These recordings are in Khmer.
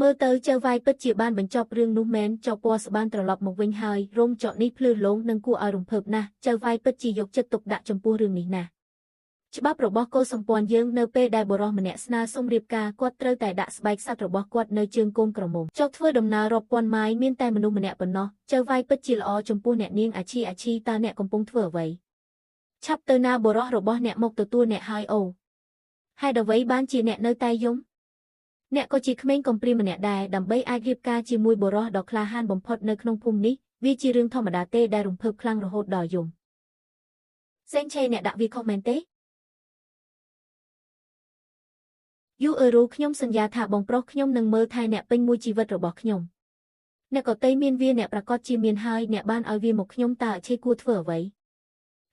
មើលទៅចៅវាយពិតជាបានបញ្ចប់រឿងនោះមែនចកពណ៌ស្បានត្រឡប់មកវិញហើយរោមចកនេះភ្លឺលោងនិងគួរឲ្យរំភើបណាស់ចៅវាយពិតជាយកចិត្តទុកដាក់ចំពោះរឿងនេះណាស់ច្បាប់របស់កុលសម្ព័ន្ធយើងនៅពេលដែលបុរសម្នាក់ស្នើសុំរៀបការគាត់ត្រូវតែដាក់ស្បែកសត្វរបស់គាត់នៅជើងកូនក្រមុំចុកធ្វើដំណើររាប់ពាន់ម៉ាយមានតែមនុស្សម្នាក់ប៉ុណ្ណោះចៅវាយពិតជាល្អចំពោះអ្នកនាងអាឈីអាឈីតើអ្នកកំពុងធ្វើអ្វីឆាប់ទៅណាបុរសរបស់អ្នកមកទទួលអ្នកហើយអូហេតុអ្វីបានជាអ្នកនៅតែយំអ្នកក៏ជាក្មេងកំព្រាម្នាក់ដែរដើម្បីអាចរៀបការជាមួយបុរសដ៏ក្លាហានបំផុតនៅក្នុងភូមិនេះវាជារឿងធម្មតាទេដែលរំភើបខ្លាំងរហូតដល់យំសេងឆេអ្នកដាក់វាខុសមែនទេយូអឺរូខ្ញុំសន្យាថាបងប្រុសខ្ញុំនឹងមើលថែអ្នកពេញមួយជីវិតរបស់ខ្ញុំអ្នកក៏តៃមានវាអ្នកប្រកាសជាមានហើយអ្នកបានឲ្យវាមកខ្ញុំតើឆេគួរធ្វើអ្វ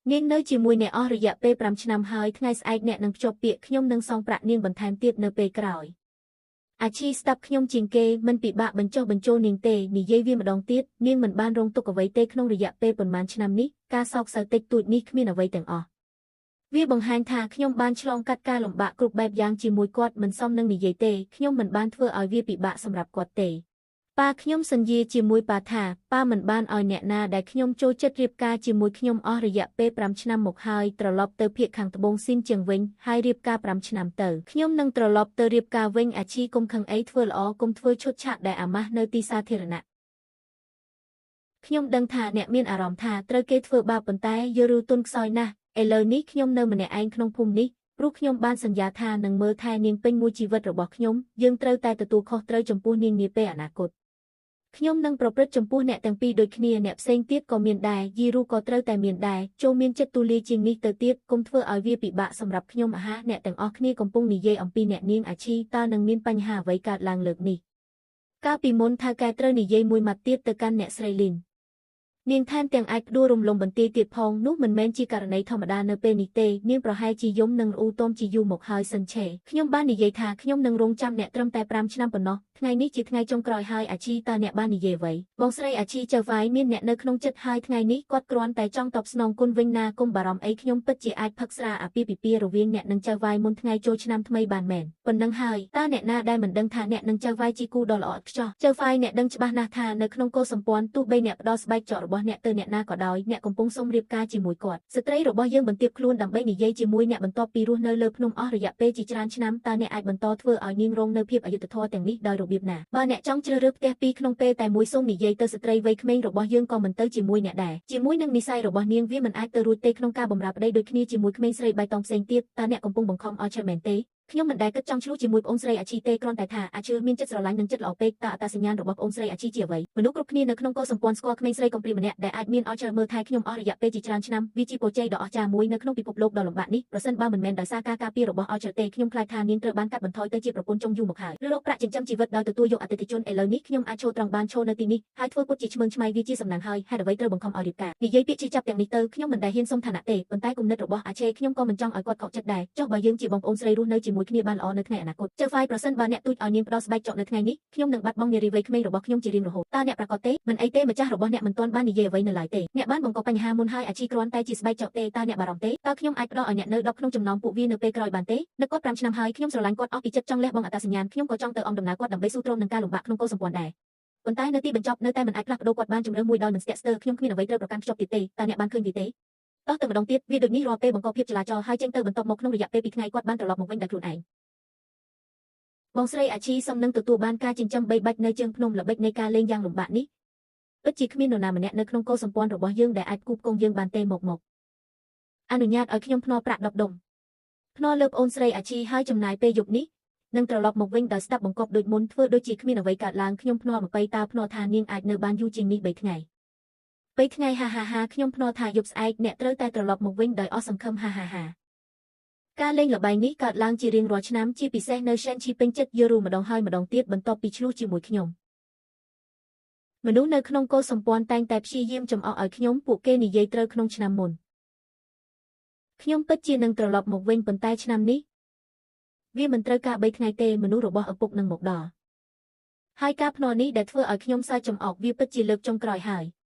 ីនាងនៅជាមួយអ្នកអស់រយៈពេល5ឆ្នាំហើយថ្ងៃស្អែកអ្នកនឹងភ្ជាប់ពាក្យខ្ញុំនឹងសងប្រាក់នាងបន្ថែមទៀតនៅពេលក្រោយអាឈីស្ដាប់ខ្ញុំជាងគេមិនពិបាកបញ្ចុះបញ្ចូលនាងទេនិយាយវាម្ដងទៀតនាងមិនបានរងទុក្ខអ្វីទេក្នុងរយៈពេលប៉ុន្មានឆ្នាំនេះការសោកសៅតិចតួចនេះគ្មានអ្វីទាំងអស់វាបង្ហាញថាខ្ញុំបានឆ្លងកាត់ការលំបាកគ្រប់បែបយ៉ាងជាមួយគាត់មិនសមនឹងនិយាយទេខ្ញុំមិនបានធ្វើឲ្យវាពិបាកសម្រាប់គាត់ទេប៉ាខ្ញុំសន្យាជាមួយប៉ាថាប៉ាមិនបានឲ្យអ្នកណាដែលខ្ញុំចូលចិត្តរៀបការជាមួយខ្ញុំអស់រយៈពេល5ឆ្នាំមកហើយត្រឡប់ទៅភាគខាងត្បូងស៊ីនជាងវិញហើយរៀបការ5ឆ្នាំទៅខ្ញុំនឹងត្រឡប់ទៅរៀបការវិញអាឈីគុំខឹងអីធ្វើល្អគុំធ្វើឈុតឆាកដែលអាម៉ាស់នៅទីសាធារណៈខ្ញុំដឹងថាអ្នកមានអារម្មណ៍ថាត្រូវគេធ្វើបាបប៉ុន្តែយល់ទុនខ្សោយណាស់ឥឡូវនេះខ្ញុំនៅម្នាក់ឯងក្នុងភូមិនេះព្រោះខ្ញុំបានសន្យាថានឹងមើលថែនាងពេញមួយជីវិតរបស់ខ្ញុំយើងត្រូវតែទទួលខុសត្រូវចំពោះនាងនាពេលអនាគតខ្ញុំនឹងប្រព្រឹត្តចំពោះអ្នកទាំងពីរដូចគ្នាអ្នកផ្សេងទៀតក៏មានដែរយីរូក៏ត្រូវតែមានដែរចូលមានចិត្តទូលាយជាងនេះទៅទៀតកុំធ្វើឲ្យវាពិបាកសម្រាប់ខ្ញុំអាហារអ្នកទាំងអស់គ្នាកំពុងនិយាយអំពីអ្នកនាងអាឈីតើនឹងមានបញ្ហាអ្វីកើតឡើងលើកនេះកាលពីមុនថៅកែត្រូវនិយាយមួយម៉ាត់ទៀតទៅកាន់អ្នកស្រីលីននាងថែមទាំងអាចផ្ដួលរំលំបន្ទាយទៀតផងនោះមិនមែនជាករណីធម្មតានៅពេលនេះទេនាងប្រហែលជាយំនិងរអ៊ូទមជាយូរមកហើយសិនឆេខ្ញុំបាននិយាយថាខ្ញុំនឹងរងចាំអ្នកត្រឹមតែ5ឆ្នាំប៉ុណ្ណោះថ្ងៃនេះជាថ្ងៃចុងក្រោយហើយអាឈីតើអ្នកបាននិយាយអ្វីបងស្រីអាឈីចៅវាយមានអ្នកនៅក្នុងចិត្តហើយថ្ងៃនេះគាត់គ្រាន់តែចង់តបស្នងគុណវិញណាគុំបារម្ភអីខ្ញុំពិតជាអាចផឹកស្រាអាពាហ៍ពិពាហ៍រវាងអ្នកនិងចៅវាយមុនថ្ងៃចូលឆ្នាំថ្មីបានមែនប៉ុណ្ណឹងហើយតើអ្នកណាដែលមិនដឹងថាអ្នកនិងចៅវាយជាគូដ៏ល្អឥតខ្ចោះចៅវាយអ្នកដឹងច្បាស់ណាស់ថានៅក្នុងកុលសម្ព័ន្ធទោះបីអ្នកផ្ដល់ស្បែកចករបស់អ្នកទៅអ្នកណាក៏ដោយអ្នកកំពុងសុំរៀបការជាមួយគាត់ស្ត្រីរបស់យើងបន្ទាបខ្លួនដើម្បីនិយាយជាមួយអ្នកបន្ទាប់ពីរស់នៅលើភ្នំអស់រយៈពេលជាច្រើនឆ្នាំតើអ្នកអាចបន្តធ្វើឲ្យនាងរងនៅភាពអយុត្តិធម៌ទាំងនេះដោយរបៀបណាបើអ្នកចង់ជ្រើសរើសផ្ទះពីរក្នុងពេលតែមួយសូមនិយាយទៅស្ត្រីវ័យក្មេងរបស់យើងក៏មិនទៅជាមួយអ្នកដែរជាមួយនឹងនិស័យរបស់នាងវាមិនអាចទៅរួចទេក្នុងការបម្រើប្តីដូចគ្នាជាមួយក្មេងស្រីបៃតងផ្សេងទៀតតើអ្នកកំពុងបង្ខំឲ្យឆើមែនទេខ្ញុំមិនដែលគិតចង់ឆ្លោះជាមួយប្អូនស្រីអាឈីទេគ្រាន់តែថាអាឈឺមានចិត្តស្រឡាញ់និងចិត្តល្អពេកតើអត្តសញ្ញាណរបស់ប្អូនស្រីអាឈីជាអ្វីមនុស្សគ្រប់គ្នានៅក្នុងកុលសម្ព័ន្ធស្គាល់ក្មេងស្រីកំព្រាម្នាក់ដែលអាចមានឲ្យជើមើលថែខ្ញុំអស់រយៈពេលជាច្រើនឆ្នាំវាជាពរជ័យដ៏អស្ចារ្យមួយនៅក្នុងពិភពលោកដ៏លំបាកនេះប្រសិនបើមិនមែនដោយសារការការពាររបស់ឲ្យជើទេខ្ញុំខ្លាចថានាងត្រូវបានកាត់បន្ថយទៅជាប្រពន្ធចុងយូរមកហើយឬរកប្រាក់ចិញ្ចឹមជីវិតដោយទទួលយកអតិថិជនឥឡូវនេះខ្ញុំអាចឈរត្រង់បានឈរនៅទីនេះហើយធ្វើពុតជាឆ្មើងឆ្មៃវាជាសំណាងហើយហេតុអ្វីត្រូវបង្ខំឲ្យរៀបការនិយាយពាក្យជឿចាប់ទាំងនេះទៅខ្ញុំមិនដែលហ៊ានសុំឋានៈទេប៉ុន្តែគំនិតរបស់អាឆេខ្ញុំក៏មិនចង់ឲ្យគាត់ខកចិត្តដែរចុះបើយើងជាបងប្អូនស្រីរស់នៅជាមួយគ្នាបានល្អនៅថ្ងៃអនាគតចៅហ្វាយប្រសិនបើអ្នកទូចឲ្យនាងផ្ដល់ស្បែកចកនៅថ្ងៃនេះខ្ញុំនឹងបាត់បង់នារីវ័យក្មេងរបស់ខ្ញុំជារៀងរហូតតើអ្នកប្រកាសទេមិនអីទេម្ចាស់របស់អ្នកមិនទាន់បាននិយាយអ្វីនៅឡើយទេអ្នកបានបង្កបញ្ហាមុនហើយអាជីគ្រាន់តែជាស្បែកចកទេតើអ្នកបារម្ភទេតើខ្ញុំអាចផ្ដល់ឲ្យអ្នកនៅ10ក្នុងចំណោមពួកវានៅពេលក្រោយបានទេនឹកគាត់5ឆ្នាំហើយខ្ញុំស្រឡាញ់គាត់អស់ពីចិត្តចង់លះបង់អត្តសញ្ញាណខ្ញុំក៏ចង់ទៅអមដំណើរគាត់ដើម្បីស៊ូទ្រាំនឹងការលំបាកក្នុងកុលសម្ព័ន្ធដែរប៉ុន្តែនៅទីបញ្ចប់នៅតែមិនអាចផ្លាស់ប្ដូរគាត់បានជំរឿមួយដោយមិនស្ទាក់ស្ទើរខ្ញុំគ្មានអ្វីត្រូវប្រកាន់ខ្ជាប់ទៀតទេតើអ្នកបានឃើញវាទេតោះទៅម្ដងទៀតវាដូចនេះរាល់ពេលបង្កភាពចលាចលហើយចេញទៅបន្ទាប់មកក្នុងរយៈពេល2ថ្ងៃគាត់បានត្រឡប់មកវិញដោយខ្លួនឯងបងស្រីអាឈីសុំនឹងទទួលបានការចិញ្ចឹមបីបាច់នៅជើងភ្នំល្បិចនៃការលេងយ៉ាងលំបាកនេះពិតជាគ្មាននរណាម្នាក់នៅក្នុងកុលសម្ព័ន្ធរបស់យើងដែលអាចគូផ្គងយើងបានទេមកមកអនុញ្ញាតឲ្យខ្ញុំភ្នាល់ប្រាក់10ដុំភ្នាល់លើប្អូនស្រីអាឈីហើយចំណាយពេលយប់នេះនឹងត្រឡប់មកវិញដោយស្ដាប់បង្គាប់ដូចមុនធ្វើដូចជាគ្មានអ្វីកើតឡើងខ្ញុំភ្នាល់20តើភ្នាល់ថានាងអាចនៅបានយូរជាងនេះ3ថ្ងៃ3ថ្ងៃហាហាហាខ្ញុំភ្នាល់ថាយប់ស្អែកអ្នកត្រូវតែត្រឡប់មកវិញដោយអស់សង្ឃឹមហាហាហាការលេងល្បែងនេះកើតឡើងជារៀងរាល់ឆ្នាំជាពិសេសនៅសែនឈីពេញចិត្តយូរម្ដងហើយម្ដងទៀតបន្ទាប់ពីឆ្លោះជាមួយខ្ញុំមនុស្សនៅក្នុងកុលសម្ព័ន្ធតែងតែព្យាយាមចំអកឲ្យខ្ញុំពួកគេនិយាយត្រូវក្នុងឆ្នាំមុនខ្ញុំពិតជានឹងត្រឡប់មកវិញប៉ុន្តែឆ្នាំនេះវាមិនត្រូវការ3ថ្ងៃទេមនុស្សរបស់ឪពុកនឹងមកដល់ហើយការភ្នាល់នេះដែលធ្វើឲ្យខ្ញុំសើចចំអកវាពិតជាលើកចុងក្រោយហើយ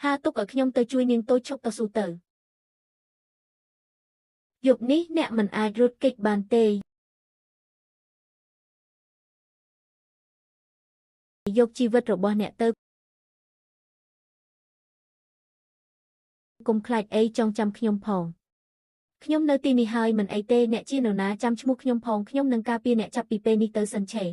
ហាទុកឲ្យខ្ញុំទៅជួយនាងតូចឈប់តស៊ូទៅយប់នេះអ្នកមិនអាចរត់គេចបានទេយកជីវិតរបស់អ្នកទៅកុំខ្លាចអីចងចាំខ្ញុំផងខ្ញុំនៅទីនេះហើយមិនអីទេអ្នកជានរណាចាំឈ្មោះខ្ញុំផងខ្ញុំនឹងការពារអ្នកចាប់ពីពេលនេះទៅសិនឆេ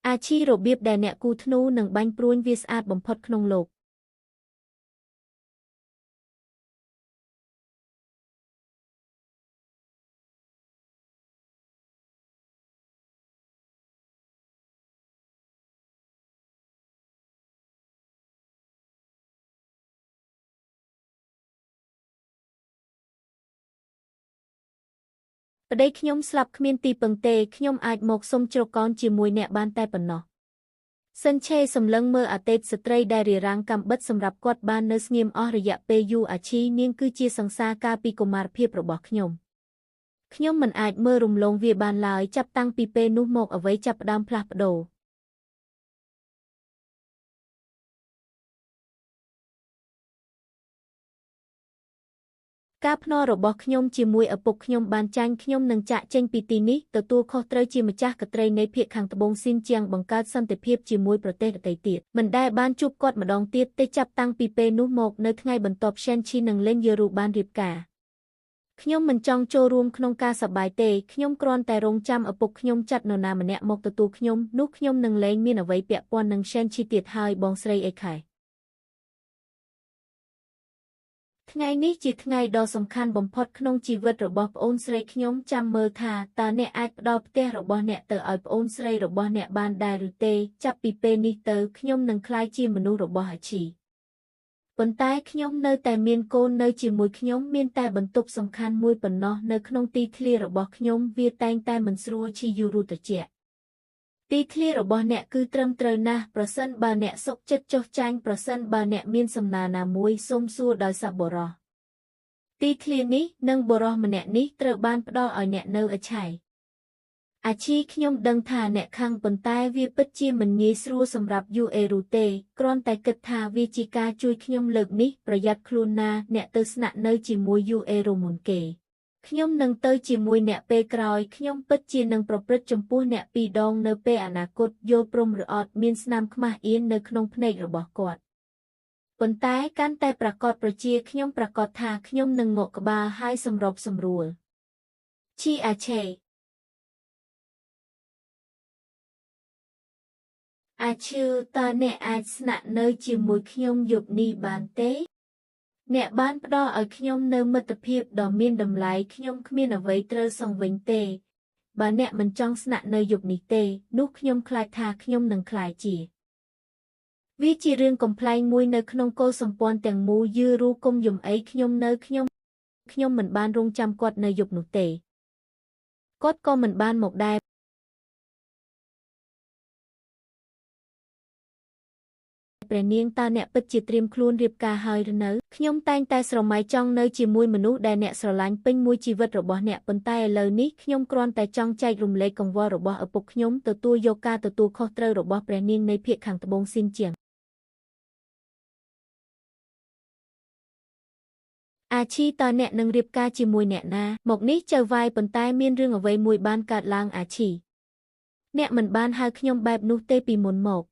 អាឈីរបៀបដែលអ្នកគូធ្នូនឹងបាញ់ព្រួញវាស្អាតបំផុតក្នុងលោកប្តីខ្ញុំស្លាប់គ្មានទីពឹងទេខ្ញុំអាចមកសុំជ្រកកោនជាមួយអ្នកបានតែប៉ុណ្ណោះសិនឆេសម្លឹងមើលអតីតស្ត្រីដែលរារាំងកាំបិតសម្រាប់គាត់បាននៅស្ងៀមអស់រយៈពេលយូរអាឈីនាងគឺជាសង្សារកាលពីកុមារភាពរបស់ខ្ញុំខ្ញុំមិនអាចមើលរំលងវាបានឡើយចាប់តាំងពីពេលនោះមកអ្វីចាប់ផ្ដើមផ្លាស់ប្ដូរការភ្នាល់របស់ខ្ញុំជាមួយឪពុកខ្ញុំបានចាញ់ខ្ញុំនឹងចាកចេញពីទីនេះទទួលខុសត្រូវជាម្ចាស់ក្ត្រីនៃភាគខាងត្បូងស៊ីនជាងបង្កើតសន្តិភាពជាមួយប្រទេសដទៃទៀតមិនដែលបានជួបគាត់ម្ដងទៀតទេចាប់តាំងពីពេលនោះមកនៅថ្ងៃបន្ទាប់ Shen Chi និង Lin Yeru បានរៀបការខ្ញុំមិនចង់ចូលរួមក្នុងការសប្បាយទេខ្ញុំគ្រាន់តែរងចាំឪពុកខ្ញុំចាត់នរណាម្នាក់មកទទួលខ្ញុំនោះខ្ញុំនឹងលែងមានអ្វីពាក់ព័ន្ធនឹង Shen Chi ទៀតហើយបងស្រីអេខែថ្ងៃនេះជាថ្ងៃដ៏សំខាន់បំផុតក្នុងជីវិតរបស់ប្អូនស្រីខ្ញុំចាំមើលថាតើអ្នកអាចផ្ដល់ផ្ទះរបស់អ្នកទៅឲ្យប្អូនស្រីរបស់អ្នកបានដែរឬទេចាប់ពីពេលនេះទៅខ្ញុំនឹងក្លាយជាមនុស្សរបស់អាឈីប៉ុន្តែខ្ញុំនៅតែមានកូននៅជាមួយខ្ញុំមានតែបន្ទប់សំខាន់មួយប៉ុណ្ណោះនៅក្នុងទីធ្លារបស់ខ្ញុំវាតែងតែមិនស្រួលឈីយូរត្រជាក់ទីធ្លារបស់អ្នកគឺត្រឹមត្រូវណាស់ប្រសិនបើអ្នកសុខចិត្តចុះចាញ់ប្រសិនបើអ្នកមានសំណើណាមួយសូមសួរដោយសប្បុរសទីធ្លានេះនិងបុរសម្នាក់នេះត្រូវបានផ្ដល់ឲ្យអ្នកនៅអឆៃអាឈីខ្ញុំដឹងថាអ្នកខឹងប៉ុន្តែវាពិតជាមិនងាយស្រួលសម្រាប់យូអេរូទេគ្រាន់តែគិតថាវាជាការជួយខ្ញុំលើកនេះប្រយ័ត្នខ្លួនណាអ្នកទៅស្នាក់នៅជាមួយយូអេរូមុនគេខ្ញុំនឹងទៅជាមួយអ្នកពេលក្រោយខ្ញុំពិតជានឹងប្រព្រឹត្តចំពោះអ្នកពីរដងនៅពេលអនាគតយល់ព្រមឬអត់មានស្នាមខ្មាស់អៀននៅក្នុងភ្នែករបស់គាត់ប៉ុន្តែកាន់តែប្រាកដប្រជាខ្ញុំប្រាកដថាខ្ញុំនឹងងក់ក្បាលហើយសម្របសម្រួលឈីអាឆេអាឈឺតើអ្នកអាចស្នាក់នៅជាមួយខ្ញុំយប់នេះបានទេអ្នកបានផ្ដល់ឲ្យខ្ញុំនូវមិត្តភាពដ៏មានតម្លៃខ្ញុំគ្មានអ្វីត្រូវសង្វិញទេបើអ្នកមិនចង់ស្នាក់នៅយប់នេះទេនោះខ្ញុំខ្លាចថាខ្ញុំនឹងក្លាយជាវាជារឿងកំប្លែងមួយនៅក្នុងកុលសម្ព័ន្ធទាំងមូលយឺរូគុំយំអីខ្ញុំនៅខ្ញុំមិនបានរងចាំគាត់នៅយប់នោះទេគាត់ក៏មិនបានមកដែរព្រះនាងតើអ្នកពិតជាត្រៀមខ្លួនរៀបការហើយឬនៅខ្ញុំតែងតែស្រមៃចង់នៅជាមួយមនុស្សដែលអ្នកស្រឡាញ់ពេញមួយជីវិតរបស់អ្នកប៉ុន្តែឥឡូវនេះខ្ញុំគ្រាន់តែចង់ចែករំលែកកង្វល់របស់ឪពុកខ្ញុំទទួលយកការទទួលខុសត្រូវរបស់ព្រះនាងនៃភាគខាងត្បូងស៊ីនជាងអាឈីតើអ្នកនឹងរៀបការជាមួយអ្នកណាមកនេះចៅវាយប៉ុន្តែមានរឿងអ្វីមួយបានកើតឡើងអាឈីអ្នកមិនបានហៅខ្ញុំបែបនោះទេពីមុនមក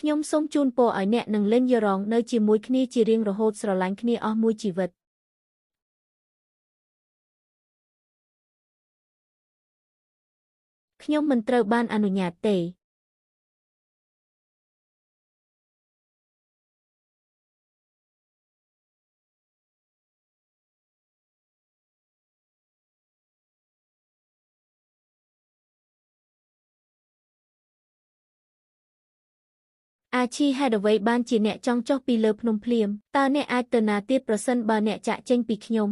ខ្ញុំសូមជូនពរឲ្យអ្នកនិងលិនយរងនៅជាមួយគ្នាជារៀងរហូតស្រឡាញ់គ្នាអស់មួយជីវិតខ្ញុំមិនត្រូវបានអនុញ្ញាតទេអាឈីហេតុអ្វីបានជាអ្នកចង់ចុះពីលើភ្នំភ្លាមតើអ្នកអាចទៅណាទៀតប្រសិនបើអ្នកចាកចេញពីខ្ញុំ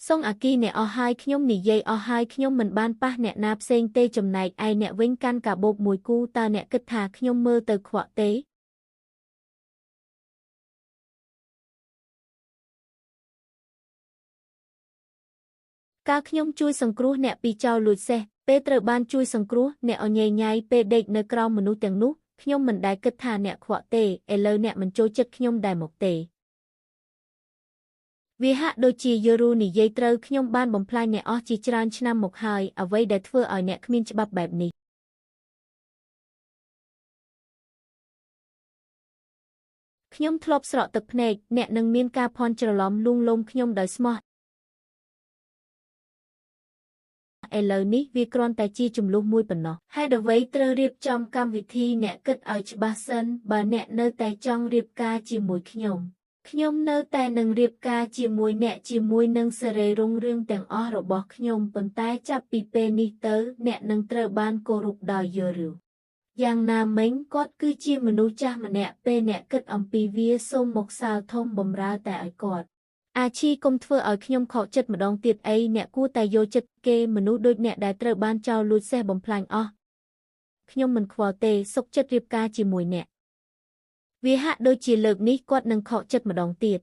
សុងអាគីអ្នកអស់ហើយខ្ញុំនិយាយអស់ហើយខ្ញុំមិនបានប៉ះអ្នកណាផ្សេងទេចំណែកឯអ្នកវិញកាន់កាបូបមួយគូតើអ្នកគិតថាខ្ញុំមើលទៅខ្វក់ទេកាលខ្ញុំជួយសង្គ្រោះអ្នកពីចោលលួចសេះពេលត្រូវបានជួយសង្គ្រោះអ្នកអញញ៉ៃពេលដេកនៅក្រោមមនុស្សទាំងនោះខ្ញុំមិនដែលគិតថាអ្នកខ្វក់ទេឥឡូវអ្នកមិនចូលចិត្តខ្ញុំដែរមកទេវាហាក់ដូចជាយូរូនិយាយត្រូវខ្ញុំបានបំផ្លាញអ្នកអស់ជាច្រើនឆ្នាំមកហើយអ្វីដែលធ្វើឲ្យអ្នកគ្មានច្បាប់បែបនេះខ្ញុំធ្លាប់ស្រក់ទឹកភ្នែកអ្នកនឹងមានការភ័ន្តច្រឡំលួងលោមខ្ញុំដោយស្មោះឥឡូវនេះវាគ្រាន់តែជាជម្លោះមួយប៉ុណ្ណោះហេតុអ្វីត្រូវរៀបចំកម្មវិធីអ្នកគិតឲ្យច្បាស់សិនបើអ្នកនៅតែចង់រៀបការជាមួយខ្ញុំខ្ញុំនៅតែនឹងរៀបការជាមួយអ្នកជាមួយនឹងសេរីរុងរឿងទាំងអស់របស់ខ្ញុំប៉ុន្តែចាប់ពីពេលនេះទៅអ្នកនឹងត្រូវបានគោរពដោយយូរយ៉ាងណាមិញគាត់គឺជាមនុស្សចាស់ម្នាក់ពេលអ្នកគិតអំពីវាសូមមកសាលធំបំរើតែឲ្យគាត់អាឈីកុំធ្វើឲ្យខ្ញុំខកចិត្តម្ដងទៀតអីអ្នកគួរតែយល់ចិត្តគេមនុស្សដូចអ្នកដែលត្រូវបានចោលលួចសេះបំផ្លាញអស់ខ្ញុំមិនខ្វល់ទេសុខចិត្តរៀបការជាមួយអ្នកវាហាក់ដូចជាលើកនេះគាត់នឹងខកចិត្តម្ដងទៀត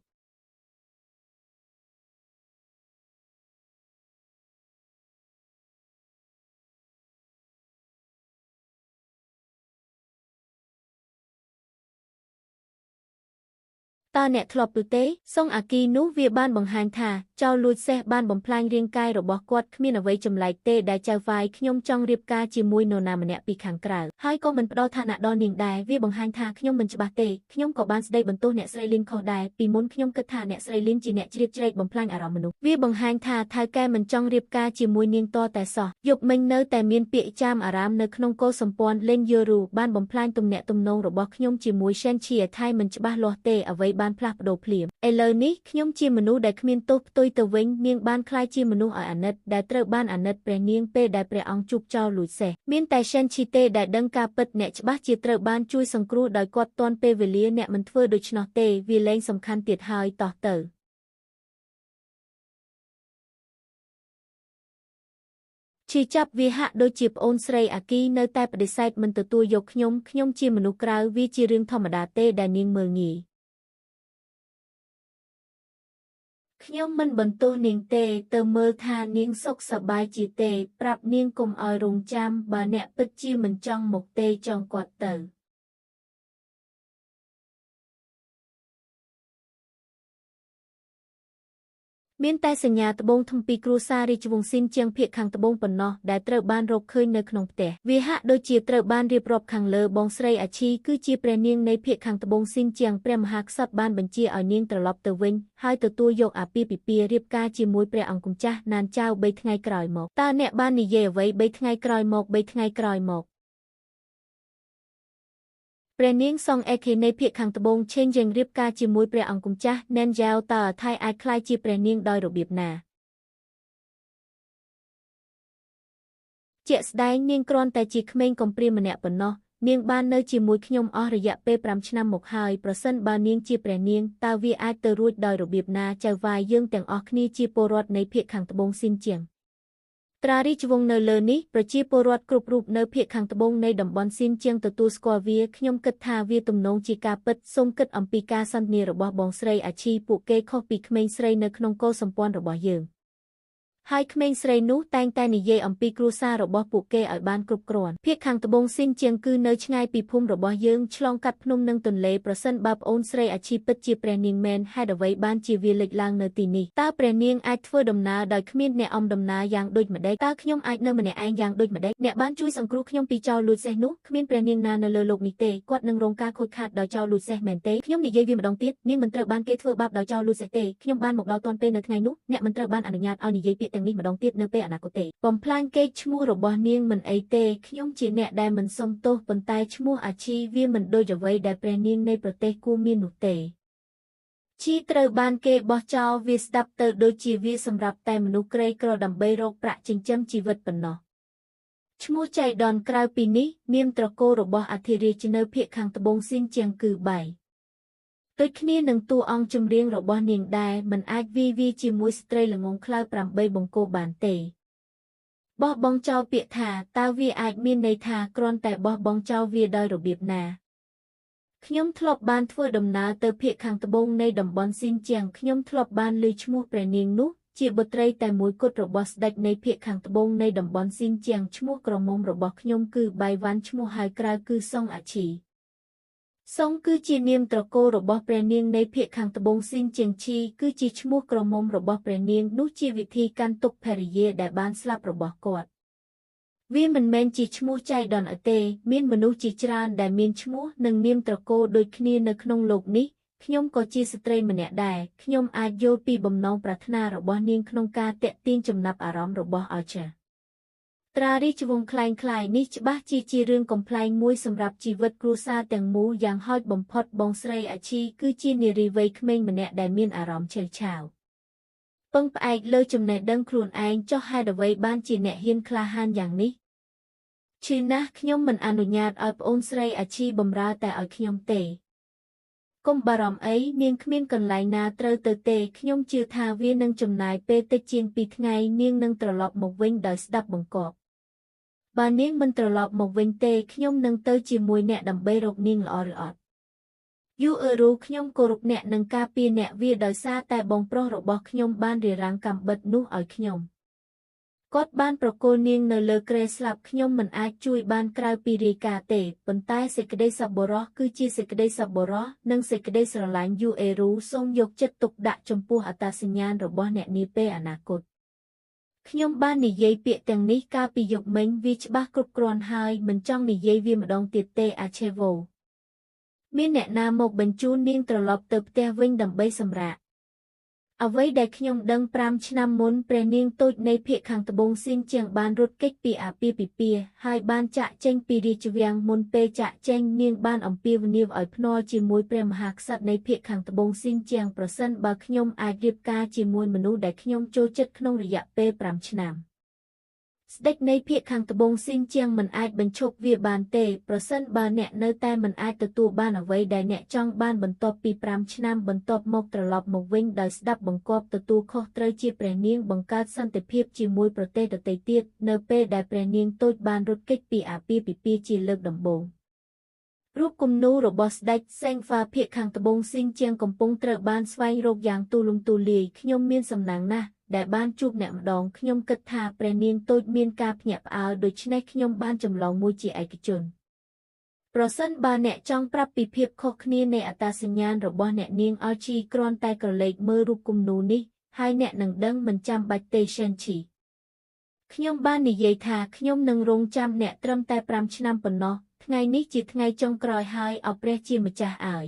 តើអ្នកធ្លាប់ឬទេសុងអាគីនោះវាបានបង្ហាញថាចោលលួចសេះបានបំផ្លាញរាងកាយរបស់គាត់គ្មានអ្វីចម្លែកទេដែលចៅហ្វាយខ្ញុំចង់រៀបការជាមួយនរណាម្នាក់ពីខាងក្រៅហើយក៏មិនផ្ដល់ឋានៈដល់នាងដែរវាបង្ហាញថាខ្ញុំមិនច្បាស់ទេខ្ញុំក៏បានស្ដីបន្ទោសអ្នកស្រីលីនខុសដែរពីមុនខ្ញុំគិតថាអ្នកស្រីលីនជាអ្នកជ្រៀតជ្រែកបំផ្លាញអារម្មណ៍មនុស្សវាបង្ហាញថាថៅកែមិនចង់រៀបការជាមួយនាងតតែសោះយប់មិញនៅតែមានពាក្យចាមអារាមនៅក្នុងកុលសម្ព័ន្ធលេនយូរូបានបំផ្លាញទំនាក់ទំនងរបស់ខ្ញុំជាមួយសេនឈីថៃមិនច្បាស់លាស់ទេអ្វីបានផ្លាស់ប្ដូរភ្លាមឥឡូវនេះខ្ញុំជាមនុស្សដែលគ្មានទោសផ្ទុយទៅវិញនាងបានក្លាយជាមនុស្សឲ្យអាណិតដែលត្រូវបានអាណិតព្រះនាងពេលដែលព្រះអង្គជួបចោលលួចសេះមានតែសេនឈីទេដែលដឹងការពិតអ្នកច្បាស់ជាត្រូវបានជួយសង្គ្រោះដោយគាត់ទាន់ពេលវេលាអ្នកមិនធ្វើដូច្នោះទេវាលែងសំខាន់ទៀតហើយតោះទៅឈឺចាប់វាហាក់ដូចជាប្អូនស្រីអាគីនៅតែបដិសេធមិនទទួលយកខ្ញុំខ្ញុំជាមនុស្សក្រៅវាជារឿងធម្មតាទេដែលនាងមើលងាយខ្ញុំមិនបន្ទោសនាងទេទៅមើលថានាងសុខសប្បាយជាទេប្រាប់នាងកុំឲ្យរងចាំបើអ្នកពិតជាមិនចង់មកទេចង់គាត់ទៅមានតែសញ្ញាត្បូងធំពីគ្រួសាររាជវង្សស៊ីនជាងភាគខាងត្បូងប៉ុណ្ណោះដែលត្រូវបានរកឃើញនៅក្នុងផ្ទះវាហាក់ដូចជាត្រូវបានរៀបរាប់ខាងលើបងស្រីអាឈីគឺជាព្រះនាងនៃភាគខាងត្បូងស៊ីនជាងព្រះមហាក្សត្របានបញ្ជាឲ្យនាងត្រឡប់ទៅវិញហើយទទួលយកអាពាហ៍ពិពាហ៍រៀបការជាមួយព្រះអង្គម្ចាស់ណានចៅ3ថ្ងៃក្រោយមកតើអ្នកបាននិយាយអ្វី3ថ្ងៃក្រោយមក3ថ្ងៃក្រោយមកព្រះនាងសងអេខេនៃភាគខាងត្បូងឆេងយ៉ាងរៀបការជាមួយព្រះអង្គម្ចាស់ណែនយ៉ាវតើថៃអាចក្លាយជាព្រះនាងដោយរបៀបណាជាក់ស្ដែងនាងគ្រាន់តែជាក្មេងកំព្រាម្នាក់ប៉ុណ្ណោះនាងបាននៅជាមួយខ្ញុំអស់រយៈពេល5ឆ្នាំមកហើយប្រសិនបើនាងជាព្រះនាងតើវាអាចទៅរួចដោយរបៀបណាចៅហ្វាយយើងទាំងអស់គ្នាជាពលរដ្ឋនៃភាគខាងត្បូងស៊ីនជាងត្រារាជវង្សនៅលើនេះប្រជាពលរដ្ឋគ្រប់រូបនៅភាគខាងត្បូងនៃតំបន់ស៊ីនជាងទទួលស្គាល់វាខ្ញុំគិតថាវាទំនងជាការពិតសូមគិតអំពីការសន្ទនារបស់បងស្រីអាឈីពួកគេខុសពីក្មេងស្រីនៅក្នុងកុលសម្ព័ន្ធរបស់យើងហើយក្មេងស្រីនោះតែងតែនិយាយអំពីគ្រួសាររបស់ពួកគេឲ្យបានគ្រប់គ្រាន់ភាគខាងត្បូងស៊ីនជាងគឺនៅឆ្ងាយពីភូមិរបស់យើងឆ្លងកាត់ភ្នំនិងទន្លេប្រសិនបើប្អូនស្រីអាឈីពិតជាព្រះនាងមែនហេតុអ្វីបានជាវាលេចឡើងនៅទីនេះតើព្រះនាងអាចធ្វើដំណើរដោយគ្មានអ្នកអមដំណើរយ៉ាងដូចម្តេចតើខ្ញុំអាចនៅម្នាក់ឯងយ៉ាងដូចម្តេចអ្នកបានជួយសង្គ្រោះខ្ញុំពីចោលលួចសេះនោះគ្មានព្រះនាងណានៅលើលោកនេះទេគាត់នឹងរងការខូចខាតដោយចោលលួចសេះមែនទេខ្ញុំនិយាយវាម្ដងទៀតនាងមិនត្រូវបានគេធ្វើបាបដោយចោលលួចសេះទេខ្ញុំបានមកដល់ទាន់ពេលនៅថ្ងៃនោះអ្នកមិនត្រូវបានអនុញ្ញាតឲ្យនិយាយពាក្យទាំងនេះម្ដងទៀតនៅពេលអនាគតទេបំផ្លាញកេរ្តិ៍ឈ្មោះរបស់នាងមិនអីទេខ្ញុំជាអ្នកដែលមិនសុំទោសប៉ុន្តែឈ្មោះអាឈីវាមិនដូចអ្វីដែលព្រះនាងនៃប្រទេសគួរមាននោះទេឈីត្រូវបានគេបោះចោលវាស្ដាប់ទៅដូចជាវាសម្រាប់តែមនុស្សក្រីក្រដើម្បីរកប្រាក់ចិញ្ចឹមជីវិតប៉ុណ្ណោះឈ្មោះចៃដន្យក្រៅពីនេះនាមត្រកូលរបស់អធិរាជនៅភាគខាងត្បូងស៊ីនជាងគឺបៃ ដូចគ្នានឹងតួអង្គចម្រៀងរបស់នាងដែរមិនអាចវាយវាជាមួយស្ត្រីល្ងង់ខ្លៅ8បង្គោលបានទេបោះបង់ចោលពាក្យថាតើវាអាចមានន័យថាគ្រាន់តែបោះបង់ចោលវាដោយរបៀបណាខ្ញុំធ្លាប់បានធ្វើដំណើរទៅភាគខាងត្បូងនៃតំបន់ស៊ីនជាងខ្ញុំធ្លាប់បានឮឈ្មោះព្រះនាងនោះជាបុត្រីតែមួយគត់របស់ស្ដេចនៃភាគខាងត្បូងនៃតំបន់ស៊ីនជាងឈ្មោះក្រមុំរបស់ខ្ញុំគឺបៃវ៉ាន់ឈ្មោះហៅក្រៅគឺសុងអាឈីសុងគឺជានាមត្រកូលរបស់ព្រះនាងនៃភាគខាងត្បូងស៊ីនជាងឈីគឺជាឈ្មោះក្រមុំរបស់ព្រះនាងនោះជាវិធីកាន់ទុក្ខភរិយាដែលបានស្លាប់របស់គាត់វាមិនមែនជាឈ្មោះចៃដន្យទេមានមនុស្សជាច្រើនដែលមានឈ្មោះនិងនាមត្រកូលដូចគ្នានៅក្នុងលោកនេះខ្ញុំក៏ជាស្ត្រីម្នាក់ដែរខ្ញុំអាចយល់ពីបំណងប្រាថ្នារបស់នាងក្នុងការទាក់ទាញចំណាប់អារម្មណ៍របស់អចាត្រារាជវង្សក្លែងៗនេះច្បាស់ជារឿងកំប្លែងមួយសម្រាប់ជីវិតគ្រួសារទាំងមូលយ៉ាងហោចបំផុតបងស្រីអាឈីគឺជានារីវ័យក្មេងម្នាក់ដែលមានអារម្មណ៍ឆេវឆាវពឹងផ្អែកលើចំណេះដឹងខ្លួនឯងចុះហេតុអ្វីបានជាអ្នកហ៊ានក្លាហានយ៉ាងនេះឈឺណាស់ខ្ញុំមិនអនុញ្ញាតឲ្យប្អូនស្រីអាឈីបម្រើតែឲ្យខ្ញុំទេកុំបារម្ភអីនាងគ្មានកន្លែងណាត្រូវទៅទេខ្ញុំជឿថាវានឹងចំណាយពេលតិចជាង2ថ្ងៃនាងនឹងត្រឡប់មកវិញដោយស្ដាប់បង្គាប់បើនាងមិនត្រឡប់មកវិញទេខ្ញុំនឹងទៅជាមួយអ្នកដើម្បីរកនាងល្អឬអត់យូអឺរូខ្ញុំគោរពអ្នកនិងការពារអ្នកវាដោយសារតែបងប្រុសរបស់ខ្ញុំបានរារាំងកាំបិតនោះឲ្យខ្ញុំគាត់បានប្រគល់នាងនៅលើគ្រែស្លាប់ខ្ញុំមិនអាចជួយបានក្រៅពីរាយការណ៍ទេប៉ុន្តែសេចក្តីសប្បុរសគឺជាសេចក្តីសប្បុរសនិងសេចក្តីស្រឡាញ់យូអេរូសូមយកចិត្តទុកដាក់ចំពោះអត្តសញ្ញាណរបស់អ្នកនាពេលអនាគតខ្ញុំបាននិយាយពាក្យទាំងនេះកាលពីយប់មិញវាច្បាស់គ្រប់គ្រាន់ហើយមិនចង់និយាយវាម្ដងទៀតទេអាឆេវ៉ូមានអ្នកណាមកបញ្ជូននាងត្រឡប់ទៅផ្ទះវិញដើម្បីសម្រាកអ្វីដែលខ្ញុំដឹង5ឆ្នាំមុនព្រះនាងតូចនៃភាគខាងត្បូងស៊ីនជាងបានរត់គេចពីអាពាហ៍ពិពាហ៍ហើយបានចាក់ចេញពីរាជវាំងមុនពេលចាក់ចេញនាងបានអំពាវនាវឲ្យភ្នាល់ជាមួយព្រះមហាក្សត្រនៃភាគខាងត្បូងស៊ីនជាងប្រសិនបើខ្ញុំអាចរៀបការជាមួយមនុស្សដែលខ្ញុំចូលចិត្តក្នុងរយៈពេល5ឆ្នាំស្ដេចនៃភាគខាងត្បូងស៊ីនជាងមិនអាចបញ្ឈប់វាបានទេប្រសិនបើអ្នកនៅតែមិនអាចទទួលបានអ្វីដែលអ្នកចង់បានបន្ទាប់ពី5ឆ្នាំបន្ទាប់មកត្រឡប់មកវិញដោយស្ដាប់បង្គាប់ទទួលខុសត្រូវជាព្រះនាងបង្កើតសន្តិភាពជាមួយប្រទេសដទៃទៀតនៅពេលដែលព្រះនាងតូចបានរត់គេចពីអាពាហ៍ពិពាហ៍ជាលើកដំបូងរូបគំនូររបស់ស្ដេចសេងហ្វាភាគខាងត្បូងស៊ីនជាងកំពុងត្រូវបានស្វែងរកយ៉ាងទូលំទូលាយខ្ញុំមានសំណាងណាស់ដែលបានជួបអ្នកម្ដងខ្ញុំគិតថាព្រះនាងតូចមានការភ្ញាក់ផ្អើលដូច្នេះខ្ញុំបានចម្លងមួយជាឯកជនប្រសិនបើអ្នកចង់ប្រាប់ពីភាពខុសគ្នានៃអត្តសញ្ញាណរបស់អ្នកនាងអល់ជីគ្រាន់តែក្រឡេកមើលរូបគំនូរនេះហើយអ្នកនឹងដឹងមិនចាំបាច់ទេសេនឈីខ្ញុំបាននិយាយថាខ្ញុំនឹងរងចាំអ្នកត្រឹមតែ5ឆ្នាំប៉ុណ្ណោះថ្ងៃនេះជាថ្ងៃចុងក្រោយហើយអរព្រះជាម្ចាស់ឲ្យ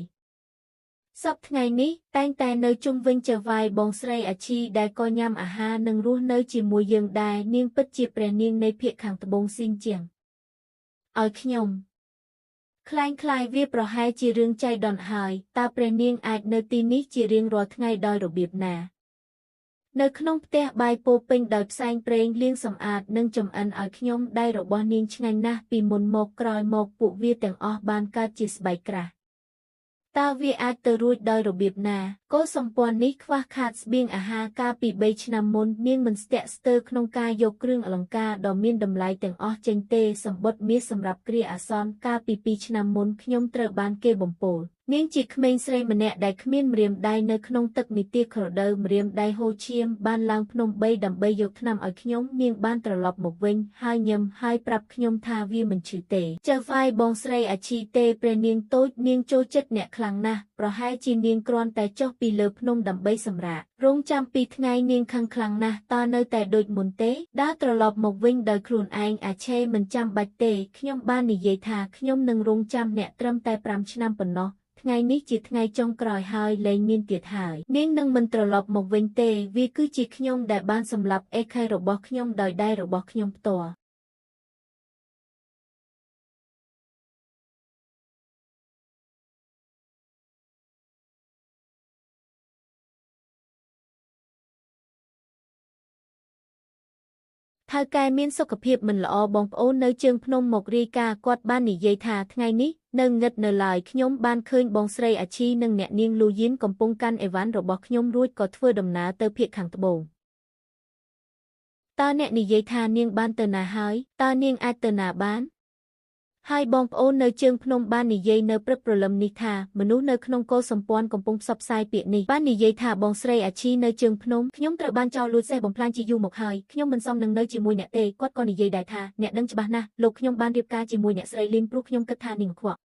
សប្តាហ៍ថ្ងៃនេះតែងតែនៅជុំវិញចៅហ្វាយបងស្រីអាឈីដែលក៏ញ៉ាំអាហារនិងរស់នៅជាមួយយើងដែរនាងពិតជាព្រះនាងនៃភាគខាងត្បូងស៊ីនជាងឲ្យខ្ញុំក្លែងក្លាយវាប្រហែលជារឿងចៃដន្យហើយតើព្រះនាងអាចនៅទីនេះជារៀងរាល់ថ្ងៃដោយរបៀបណានៅក្នុងផ្ទះបាយពោពេញដោយផ្សែងប្រេងលាងសម្អាតនិងចម្អិនឲ្យខ្ញុំដៃរបស់នាងឆ្ងាញ់ណាស់ពីមុនមកក្រោយមកពួកវាទាំងអស់បានកើតជាស្បែកក្រាស់តើវាអាចទៅរួចដោយរបៀបណាកុលសម្ព័ន្ធនេះខ្វះខាតស្បៀងអាហារកាលពី3ឆ្នាំមុននាងមិនស្ទាក់ស្ទើរក្នុងការយកគ្រឿងអលង្ការដ៏មានតម្លៃទាំងអស់ចេញទេសម្បត្តិមាសសម្រាប់គ្រាអាសន្នកាលពី2ឆ្នាំមុនខ្ញុំត្រូវបានគេបំពោលនាងជាក្មេងស្រីម្នាក់ដែលគ្មានម្រាមដៃនៅក្នុងទឹកនិទាក្រដូវម្រាមដៃហូរឈាមបានឡើងភ្នំ3ដើម្បីយកថ្នាំឲ្យខ្ញុំនាងបានត្រឡប់មកវិញហើយញឹមហើយប្រាប់ខ្ញុំថាវាមិនឈឺទេចៅហ្វាយបងស្រីអាឈីទេព្រះនាងតូចនាងចូលចិត្តអ្នកខ្លាំងណាស់ប្រហែលជានាងគ្រាន់តែចុះពីលើភ្នំដើម្បីសម្រាករងចាំពីថ្ងៃនាងខឹងខ្លាំងណាស់តើនៅតែដូចមុនទេដើរត្រឡប់មកវិញដោយខ្លួនឯងអាឆេមិនចាំបាច់ទេខ្ញុំបាននិយាយថាខ្ញុំនឹងរងចាំអ្នកត្រឹមតែ5ឆ្នាំប៉ុណ្ណោះថ្ងៃនេះជាថ្ងៃចុងក្រោយហើយលែងមានទៀតហើយនាងនឹងមិនត្រឡប់មកវិញទេវាគឺជាខ្ញុំដែលបានសម្លាប់អេខៃរបស់ខ្ញុំដោយដៃរបស់ខ្ញុំផ្ទាល់ ថៅកែមានសុខភាពមិនល្អបងប្អូននៅជើងភ្នំមករាយការណ៍គាត់បាននិយាយថាថ្ងៃនេះនៅងឹតនៅឡើយខ្ញុំបានឃើញបងស្រីអាឈីនិងអ្នកនាងលូយីនកំពុងកាន់អីវ៉ាន់របស់ខ្ញុំរួចក៏ធ្វើដំណើរទៅភាគខាងត្បូងតើអ្នកនិយាយថានាងបានទៅណាហើយតើនាងអាចទៅណាបានហើយបងប្អូននៅជើងភ្នំបាននិយាយនៅព្រឹកព្រលឹមនេះថាមនុស្សនៅក្នុងកុលសម្ព័ន្ធកំពុងផ្សព្វផ្សាយពាក្យនេះបាននិយាយថាបងស្រីអាឈីនៅជើងភ្នំខ្ញុំត្រូវបានចោលលួចសេះបំផ្លាញជាយូរមកហើយខ្ញុំមិនសមនឹងនៅជាមួយអ្នកទេគាត់ក៏និយាយដែរថាអ្នកដឹងច្បាស់ណាស់លោកខ្ញុំបានរៀបការជាមួយអ្នកស្រីលីនព្រោះខ្ញុំគិតថានាងខ្វក់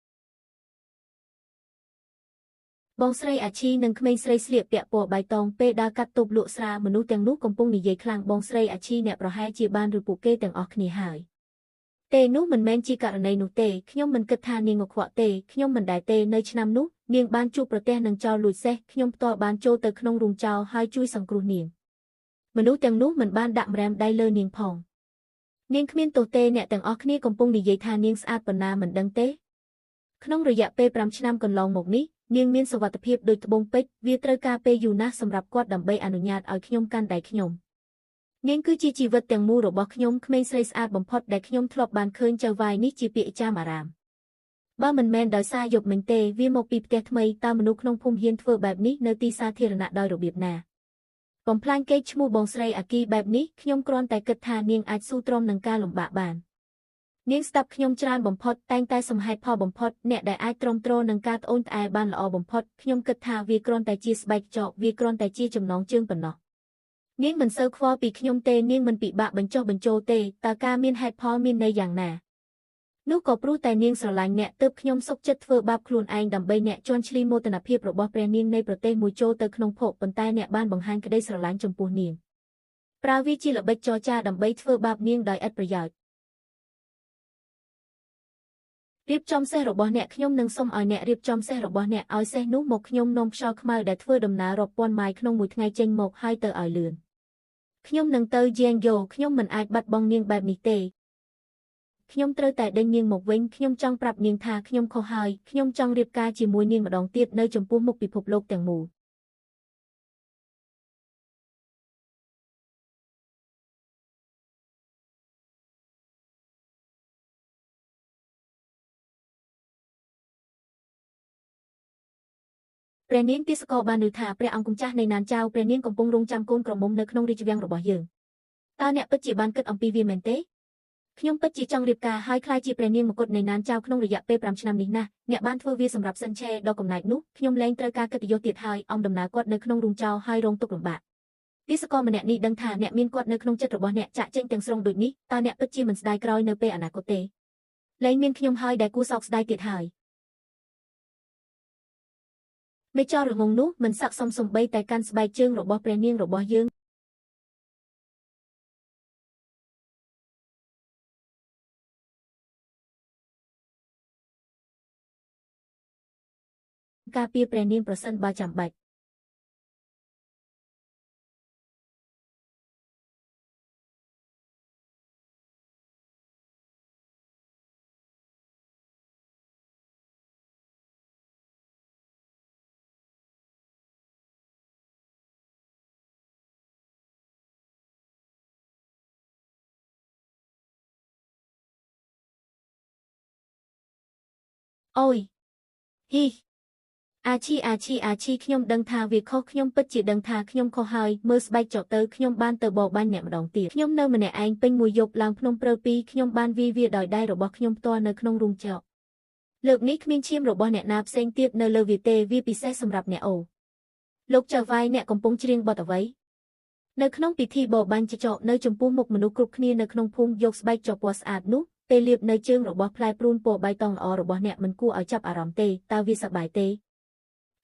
បងស្រីអាឈីនិងក្មេងស្រីស្លៀកពាក់ពណ៌បៃតងពេលដើរកាត់តូបលក់ស្រាមនុស្សទាំងនោះកំពុងនិយាយខ្លាំងបងស្រីអាឈីអ្នកប្រហែលជាបានឬពួកគេទាំងអស់គ្នាហើយទេនោះមិនមែនជាករណីនោះទេខ្ញុំមិនគិតថានាងខ្វក់ទេខ្ញុំមិនដែលទេនៅឆ្នាំនោះនាងបានជួបប្រទះនឹងចោរលួចសេះខ្ញុំផ្ទាល់បានចូលទៅក្នុងរូងចោរហើយជួយសង្គ្រោះនាងមនុស្សទាំងនោះមិនបានដាក់ម្រាមដៃលើនាងផងនាងគ្មានទោសទេអ្នកទាំងអស់គ្នាកំពុងនិយាយថានាងស្អាតប៉ុណ្ណាមិនដឹងទេក្នុងរយៈពេល5ឆ្នាំកន្លងមកនេះនាងមានសុវត្ថិភាពដូចត្បូងពេជ្រវាត្រូវការពេលយូរណាស់សម្រាប់គាត់ដើម្បីអនុញ្ញាតឲ្យខ្ញុំកាន់ដៃខ្ញុំនាងគឺជាជីវិតទាំងមូលរបស់ខ្ញុំក្មេងស្រីស្អាតបំផុតដែលខ្ញុំធ្លាប់បានឃើញចៅវាយនេះជាពាក្យចាមអារាមបើមិនមែនដោយសារយប់មិញទេវាមកពីផ្ទះថ្មីតើមនុស្សក្នុងភូមិហ៊ានធ្វើបែបនេះនៅទីសាធារណៈដោយរបៀបណាបំផ្លាញកេរ្តិ៍ឈ្មោះបងស្រីអាគីបែបនេះខ្ញុំគ្រាន់តែគិតថានាងអាចស៊ូទ្រាំនឹងការលំបាកបាននាងស្ដាប់ខ្ញុំច្រើនបំផុតតែងតែសំហេតុផលបំផុតអ្នកដែលអាចទ្រាំទ្រនឹងការត្អូញត្អែបានល្អបំផុតខ្ញុំគិតថាវាគ្រាន់តែជាស្បែកចកវាគ្រាន់តែជាចំណងជើងប៉ុណ្ណោះនាងមិនសូវខ្វល់ពីខ្ញុំទេនាងមិនពិបាកបញ្ចុះបញ្ចូលទេតើការមានហេតុផលមានន័យយ៉ាងណានោះក៏ព្រោះតែនាងស្រឡាញ់អ្នកទើបខ្ញុំសុខចិត្តធ្វើបាបខ្លួនឯងដើម្បីអ្នកជន់ឈ្លីមោទនភាពរបស់ព្រះនាងនៃប្រទេសមួយចូលទៅក្នុងភពប៉ុន្តែអ្នកបានបង្ហាញក្តីស្រឡាញ់ចំពោះនាងប្រើវាជាល្បិចចរចាដើម្បីធ្វើបាបនាងដោយឥតប្រយោជន៍រៀបចំសេះរបស់អ្នកខ្ញុំនឹងសុំឲ្យអ្នករៀបចំសេះរបស់អ្នកឲ្យសេះនោះមកខ្ញុំនាំខ្យល់ខ្មៅដែលធ្វើដំណើររាប់ពាន់ម៉ាយក្នុងមួយថ្ងៃចេញមកហើយទៅឲ្យលឿនខ្ញុំនឹងទៅយាងយោខ្ញុំមិនអាចបាត់បង់នាងបែបនេះទេខ្ញុំត្រូវតែដេញនាងមកវិញខ្ញុំចង់ប្រាប់នាងថាខ្ញុំខុសហើយខ្ញុំចង់រៀបការជាមួយនាងម្ដងទៀតនៅចំពោះមុខពិភពលោកទាំងមូលព្រះនាងទាសករបានឮថាព្រះអង្គម្ចាស់នៃណានចៅព្រះនាងកំពុងរង់ចាំកូនក្រមុំនៅក្នុងរាជវាំងរបស់យើងតើអ្នកពិតជាបានគិតអំពីវាមែនទេខ្ញុំពិតជាចង់រៀបការហើយក្លាយជាព្រះនាងមកុដនៃណានចៅក្នុងរយៈពេល5ឆ្នាំនេះណាស់អ្នកបានធ្វើវាសម្រាប់សិនឆេដ៏កំណែតនោះខ្ញុំលែងត្រូវការកិត្តិយសទៀតហើយអំដំណើរគាត់នៅក្នុងរូងចោលហើយរងទុក្ខលំបាកទាសករម្នាក់នេះដឹងថាអ្នកមានគាត់នៅក្នុងចិត្តរបស់អ្នកចាក់ចេញទាំងស្រុងដូចនេះតើអ្នកពិតជាមិនស្ដាយក្រោយនៅពេលអនាគតទេលែងមានខ្ញុំហើយដែលគួរសោកស្ដាយទៀតហើយមេចរងងនោះមិនស័ក្តិសមសំបីតែកាន់ស្បែកជើងរបស់ព្រះនាងរបស់យើងការពារព្រះនាងប្រសិនបើចាំបាច់អូយហ៊ីអាឈីអាឈីអាឈីខ្ញុំដឹងថាវាខុសខ្ញុំពិតជាដឹងថាខ្ញុំខុសហើយមើលស្បែកចកទៅខ្ញុំបានទៅបរបាញ់អ្នកម្ដងទៀតខ្ញុំនៅម្នាក់ឯងពេញមួយយប់ឡើងភ្នំព្រៅពីរខ្ញុំបានវាយវាដោយដៃរបស់ខ្ញុំផ្ទាល់នៅក្នុងរូងចកលើកនេះគ្មានឈាមរបស់អ្នកណាផ្សេងទៀតនៅលើវាទេវាពិសេសសម្រាប់អ្នកអូលោកចៅវាយអ្នកកំពុងច្រៀងបទអ្វីនៅក្នុងពិធីបរបាញ់ចកនៅចំពោះមុខមនុស្សគ្រប់គ្នានៅក្នុងភូមិយកស្បែកចកពណ៌ស្អាតនោះពេលលាបនៅជើងរបស់ផ្លែព្រូនពណ៌បៃតងល្អរបស់អ្នកមិនគួរឲ្យចាប់អារម្មណ៍ទេតើវាសប្បាយទេ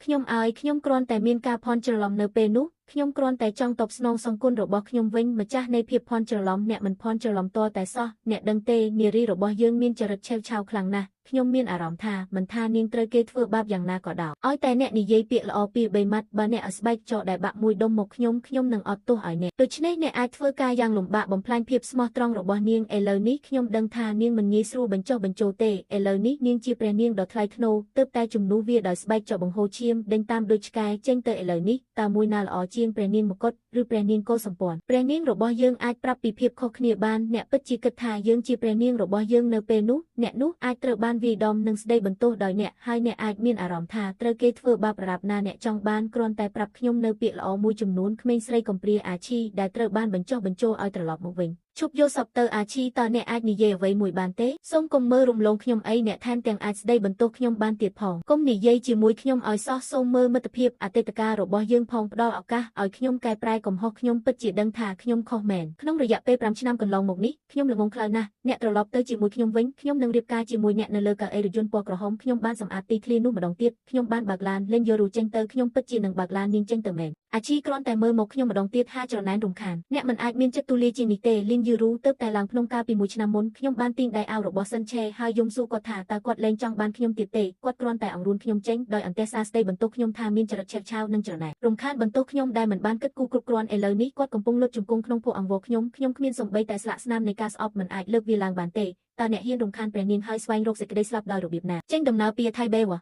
ខ្ញុំឲ្យខ្ញុំគ្រាន់តែមានការភ័ន្តច្រឡំនៅពេលនោះខ្ញុំគ្រាន់តែចង់តបស្នងសង្គមរបស់ខ្ញុំវិញម្ចាស់នៃភាពភ័ន្តច្រឡំអ្នកមិនភ័ន្តច្រឡំតតែសោះអ្នកដឹងទេនារីរបស់យើងមានចរិតឆេវឆាវខ្លាំងណាស់ខ្ញុំមានអារម្មណ៍ថាមិនថានាងត្រូវគេធ្វើបាបយ៉ាងណាក៏ដោយឲ្យតែអ្នកនិយាយពាក្យល្អពីរបីម៉ាត់បើអ្នកឲ្យស្បែកចកដែលបាក់មួយដុំមកខ្ញុំខ្ញុំនឹងអត់ទោសឲ្យអ្នកដូច្នេះអ្នកអាចធ្វើការយ៉ាងលំបាកបំផ្លាញភាពស្មោះត្រង់របស់នាងឥឡូវនេះខ្ញុំដឹងថានាងមិនងាយស្រួលបញ្ចុះបញ្ចូលទេឥឡូវនេះនាងជាព្រះនាងដ៏ថ្លៃថ្នូរទើបតែជំនួសវាដោយស្បែកចកបង្ហូរឈាមដេញតាមដូចឆ្កែចេញទៅឥឡូវនេះតើមួយណាល្អជា ជាងព្រះនាងមកុដឬព្រះនាងកុលសម្ព័ន្ធព្រះនាងរបស់យើងអាចប្រាប់ពីភាពខុសគ្នាបានអ្នកពិតជាគិតថាយើងជាព្រះនាងរបស់យើងនៅពេលនោះអ្នកនោះអាចត្រូវបានវាយដំនិងស្ដីបន្ទោសដោយអ្នកហើយអ្នកអាចមានអារម្មណ៍ថាត្រូវគេធ្វើបាបរាប់ណាអ្នកចង់បានគ្រាន់តែប្រាប់ខ្ញុំនៅពាក្យល្អមួយចំនួនក្មេងស្រីកំព្រាអាឈីដែលត្រូវបានបញ្ចុះបញ្ចូលឲ្យត្រឡប់មកវិញឈប់យល់សពទៅអាឈីតើអ្នកអាចនិយាយអ្វីមួយបានទេសូមកុំមើលរំលងខ្ញុំអីអ្នកថែមទាំងអាចស្ដីបន្ទោសខ្ញុំបានទៀតផងកុំនិយាយជាមួយខ្ញុំឲ្យសោះសូមមើលមិត្តភាពអតីតកាលរបស់យើងផងផ្ដល់ឱកាសឲ្យខ្ញុំកែប្រែកំហុសខ្ញុំពិតជាដឹងថាខ្ញុំខុសមែនក្នុងរយៈពេល5ឆ្នាំកន្លងមកនេះខ្ញុំល្ងងខ្លៅណាស់អ្នកត្រឡប់ទៅជាមួយខ្ញុំវិញខ្ញុំនឹងរៀបការជាមួយអ្នកនៅលើកៅអីរថយន្តពណ៌ក្រហមខ្ញុំបានសម្អាតទីធ្លានោះម្ដងទៀតខ្ញុំបានបើកឡានលេងយូរូចេញទៅខ្ញុំពិតជានឹងបើកឡាននាងចេញទៅមែនអាឈីគ្រាន់តែមើលមកខ្ញុំម្ដងទៀតហាច្រណែនរំខានអ្នកមិនអាចមានចិត្តទូលាយជាងនេះទេលីនយូរូទៅតែឡើងភ្នំកាលពីមួយឆ្នាំមុនខ្ញុំបានទាញដៃអាវរបស់សិនឆេហើយយំសួរគាត់ថាតើគាត់លែងចង់បានខ្ញុំទៀតទេគាត់គ្រាន់តែអង្រួនខ្ញុំចេញដោយអន្ទះសារស្ដីបន្ទោសខ្ញុំថាមានចរិតឆេវឆាវនិងច្រណែនរំខានបន្ទោសខ្ញុំដែលមិនបានគិតគូរគ្រប់គ្រាន់ឥឡូវនេះគាត់កំពុងលុតជង្គង់ក្នុងភក់អង្វរខ្ញុំខ្ញុំគ្មានសំបីតែស្លាកស្នាមនៃការស្អប់មិនអាចលើកវាឡើងបានទេតើអ្នកហ៊ានរំខានព្រះនាងហើយស្វែងរកសេចក្តីស្លាប់ដោយរបៀបណាចេញដំណើរពីថៃបេវ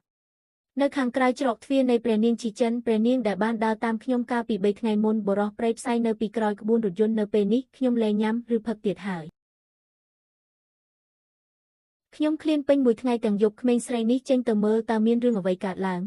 នៅខាងក្រៅច្រកទ្វារនៃព្រះនាងជីចិនព្រះនាងដែលបានដើរតាមខ្ញុំកាលពី3ថ្ងៃមុនបុរសព្រៃផ្សៃនៅពីក្រោយក្បួនរថយន្តនៅពេលនេះខ្ញុំលែងញ៉ាំឬផឹកទៀតហើយខ្ញុំឃ្លានពេញមួយថ្ងៃទាំងយប់ក្មេងស្រីនេះចេញទៅមើលតើមានរឿងអ្វីកើតឡើង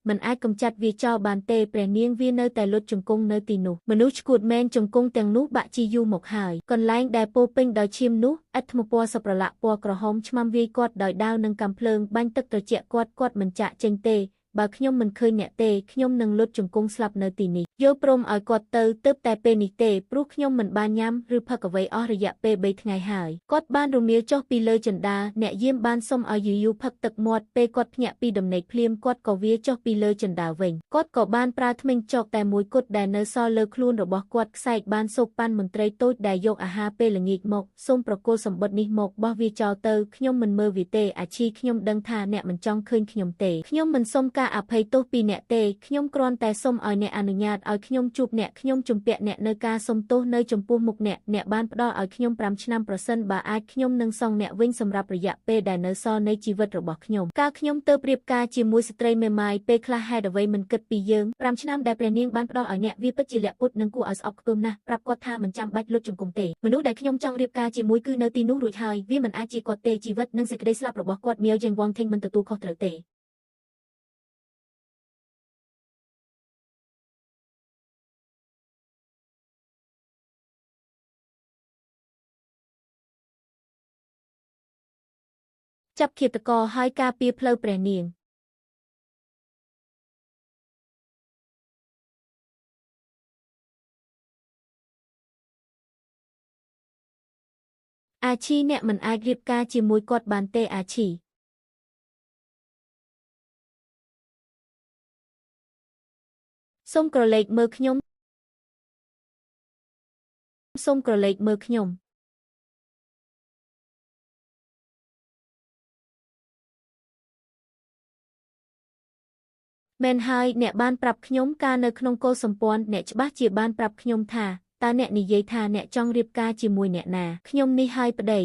មិនអាចកម្ចាត់វាចោលបានទេព្រះនាងវានៅតែលុតជង្គង់នៅទីនោះមនុស្សឆ្កួតមែនជង្គង់ទាំងនោះបាក់ជាយូរមកហើយកន្លែងដែលពោពេញដោយឈាមនោះឥដ្ឋមពណ៌សប្រឡាក់ពណ៌ក្រហមឆ្មាំវាយគាត់ដោយដាវនិងកាំភ្លើងបាញ់ទឹកត្រជាក់គាត់គាត់មិនចាក់ចេញទេបើខ្ញុំមិនឃើញអ្នកទេខ្ញុំនឹងលុតជង្គង់ស្លាប់នៅទីនេះយល់ព្រមឲ្យគាត់ទៅទើបតែពេលនេះទេព្រោះខ្ញុំមិនបានញ៉ាំឬផឹកអ្វីអស់រយៈពេល3ថ្ងៃហើយគាត់បានរមៀលចុះពីលើជណ្ដើរអ្នកយាមបានសុំឲ្យយូរយូរផឹកទឹកមាត់ពេលគាត់ភ្ញាក់ពីដំណេកភ្លាមគាត់ក៏វាចុះពីលើជណ្ដើរវិញគាត់ក៏បានប្រើធ្មេញចកតែមួយគត់ដែលនៅសល់លើខ្លួនរបស់គាត់ខ្សែកបានសូកប៉ាន់មន្ត្រីតូចដែលយកអាហារពេលល្ងាចមកសូមប្រគល់សម្បត្តិនេះមកបោះវាចោលទៅខ្ញុំមិនមើលវាទេអាឈីខ្ញុំដឹងថាអ្នកមិនចង់ឃើញខ្ញុំទេខ្ញុំមិនសុំការអភ័យទោសពីអ្នកទេខ្ញុំគ្រាន់តែសុំឲ្យអ្នកអនុញ្ញាតឲ្យខ្ញុំជួបអ្នកខ្ញុំជំពាក់អ្នកនៅការសុំទោសនៅចំពោះមុខអ្នកអ្នកបានផ្ដល់ឲ្យខ្ញុំ5ឆ្នាំប្រសិនបើអាចខ្ញុំនឹងសងអ្នកវិញសម្រាប់រយៈពេលដែលនៅសល់នៃជីវិតរបស់ខ្ញុំកាលខ្ញុំទៅប្រៀបការជាមួយស្ត្រីមេម៉ាយពេលខ្លះហេតុអ្វីមិនគិតពីយើង5ឆ្នាំដែលព្រះនាងបានផ្ដល់ឲ្យអ្នកវាពិតជាលក្ខពុតនិងគួរឲ្យស្អប់ខ្ពើមណាស់ប្រាប់គាត់ថាមិនចាំបាច់លុតជង្គង់ទេមនុស្សដែលខ្ញុំចង់រៀបការជាមួយគឺនៅទីនោះរួចហើយវាមិនអាចជាគាត់ទេជីវិតនិងសេចក្តីស្លាប់របស់គាត់មៀវយ៉ាងវងថេងមិនទទួលខុសត្រូវទេចាប់ឃាតករហើយការពារផ្លូវព្រះនាងអាឈីអ្នកមិនអាចរៀបការជាមួយគាត់បានទេអាឈីសូមក្រឡេកមើលខ្ញុំសូមក្រឡេកមើលខ្ញុំមែនហើយអ្នកបានប្រាប់ខ្ញុំការនៅក្នុងកុលសម្ព័ន្ធអ្នកច្បាស់ជាបានប្រាប់ខ្ញុំថាតើអ្នកនិយាយថាអ្នកចង់រៀបការជាមួយអ្នកណាខ្ញុំនេះហើយប្តី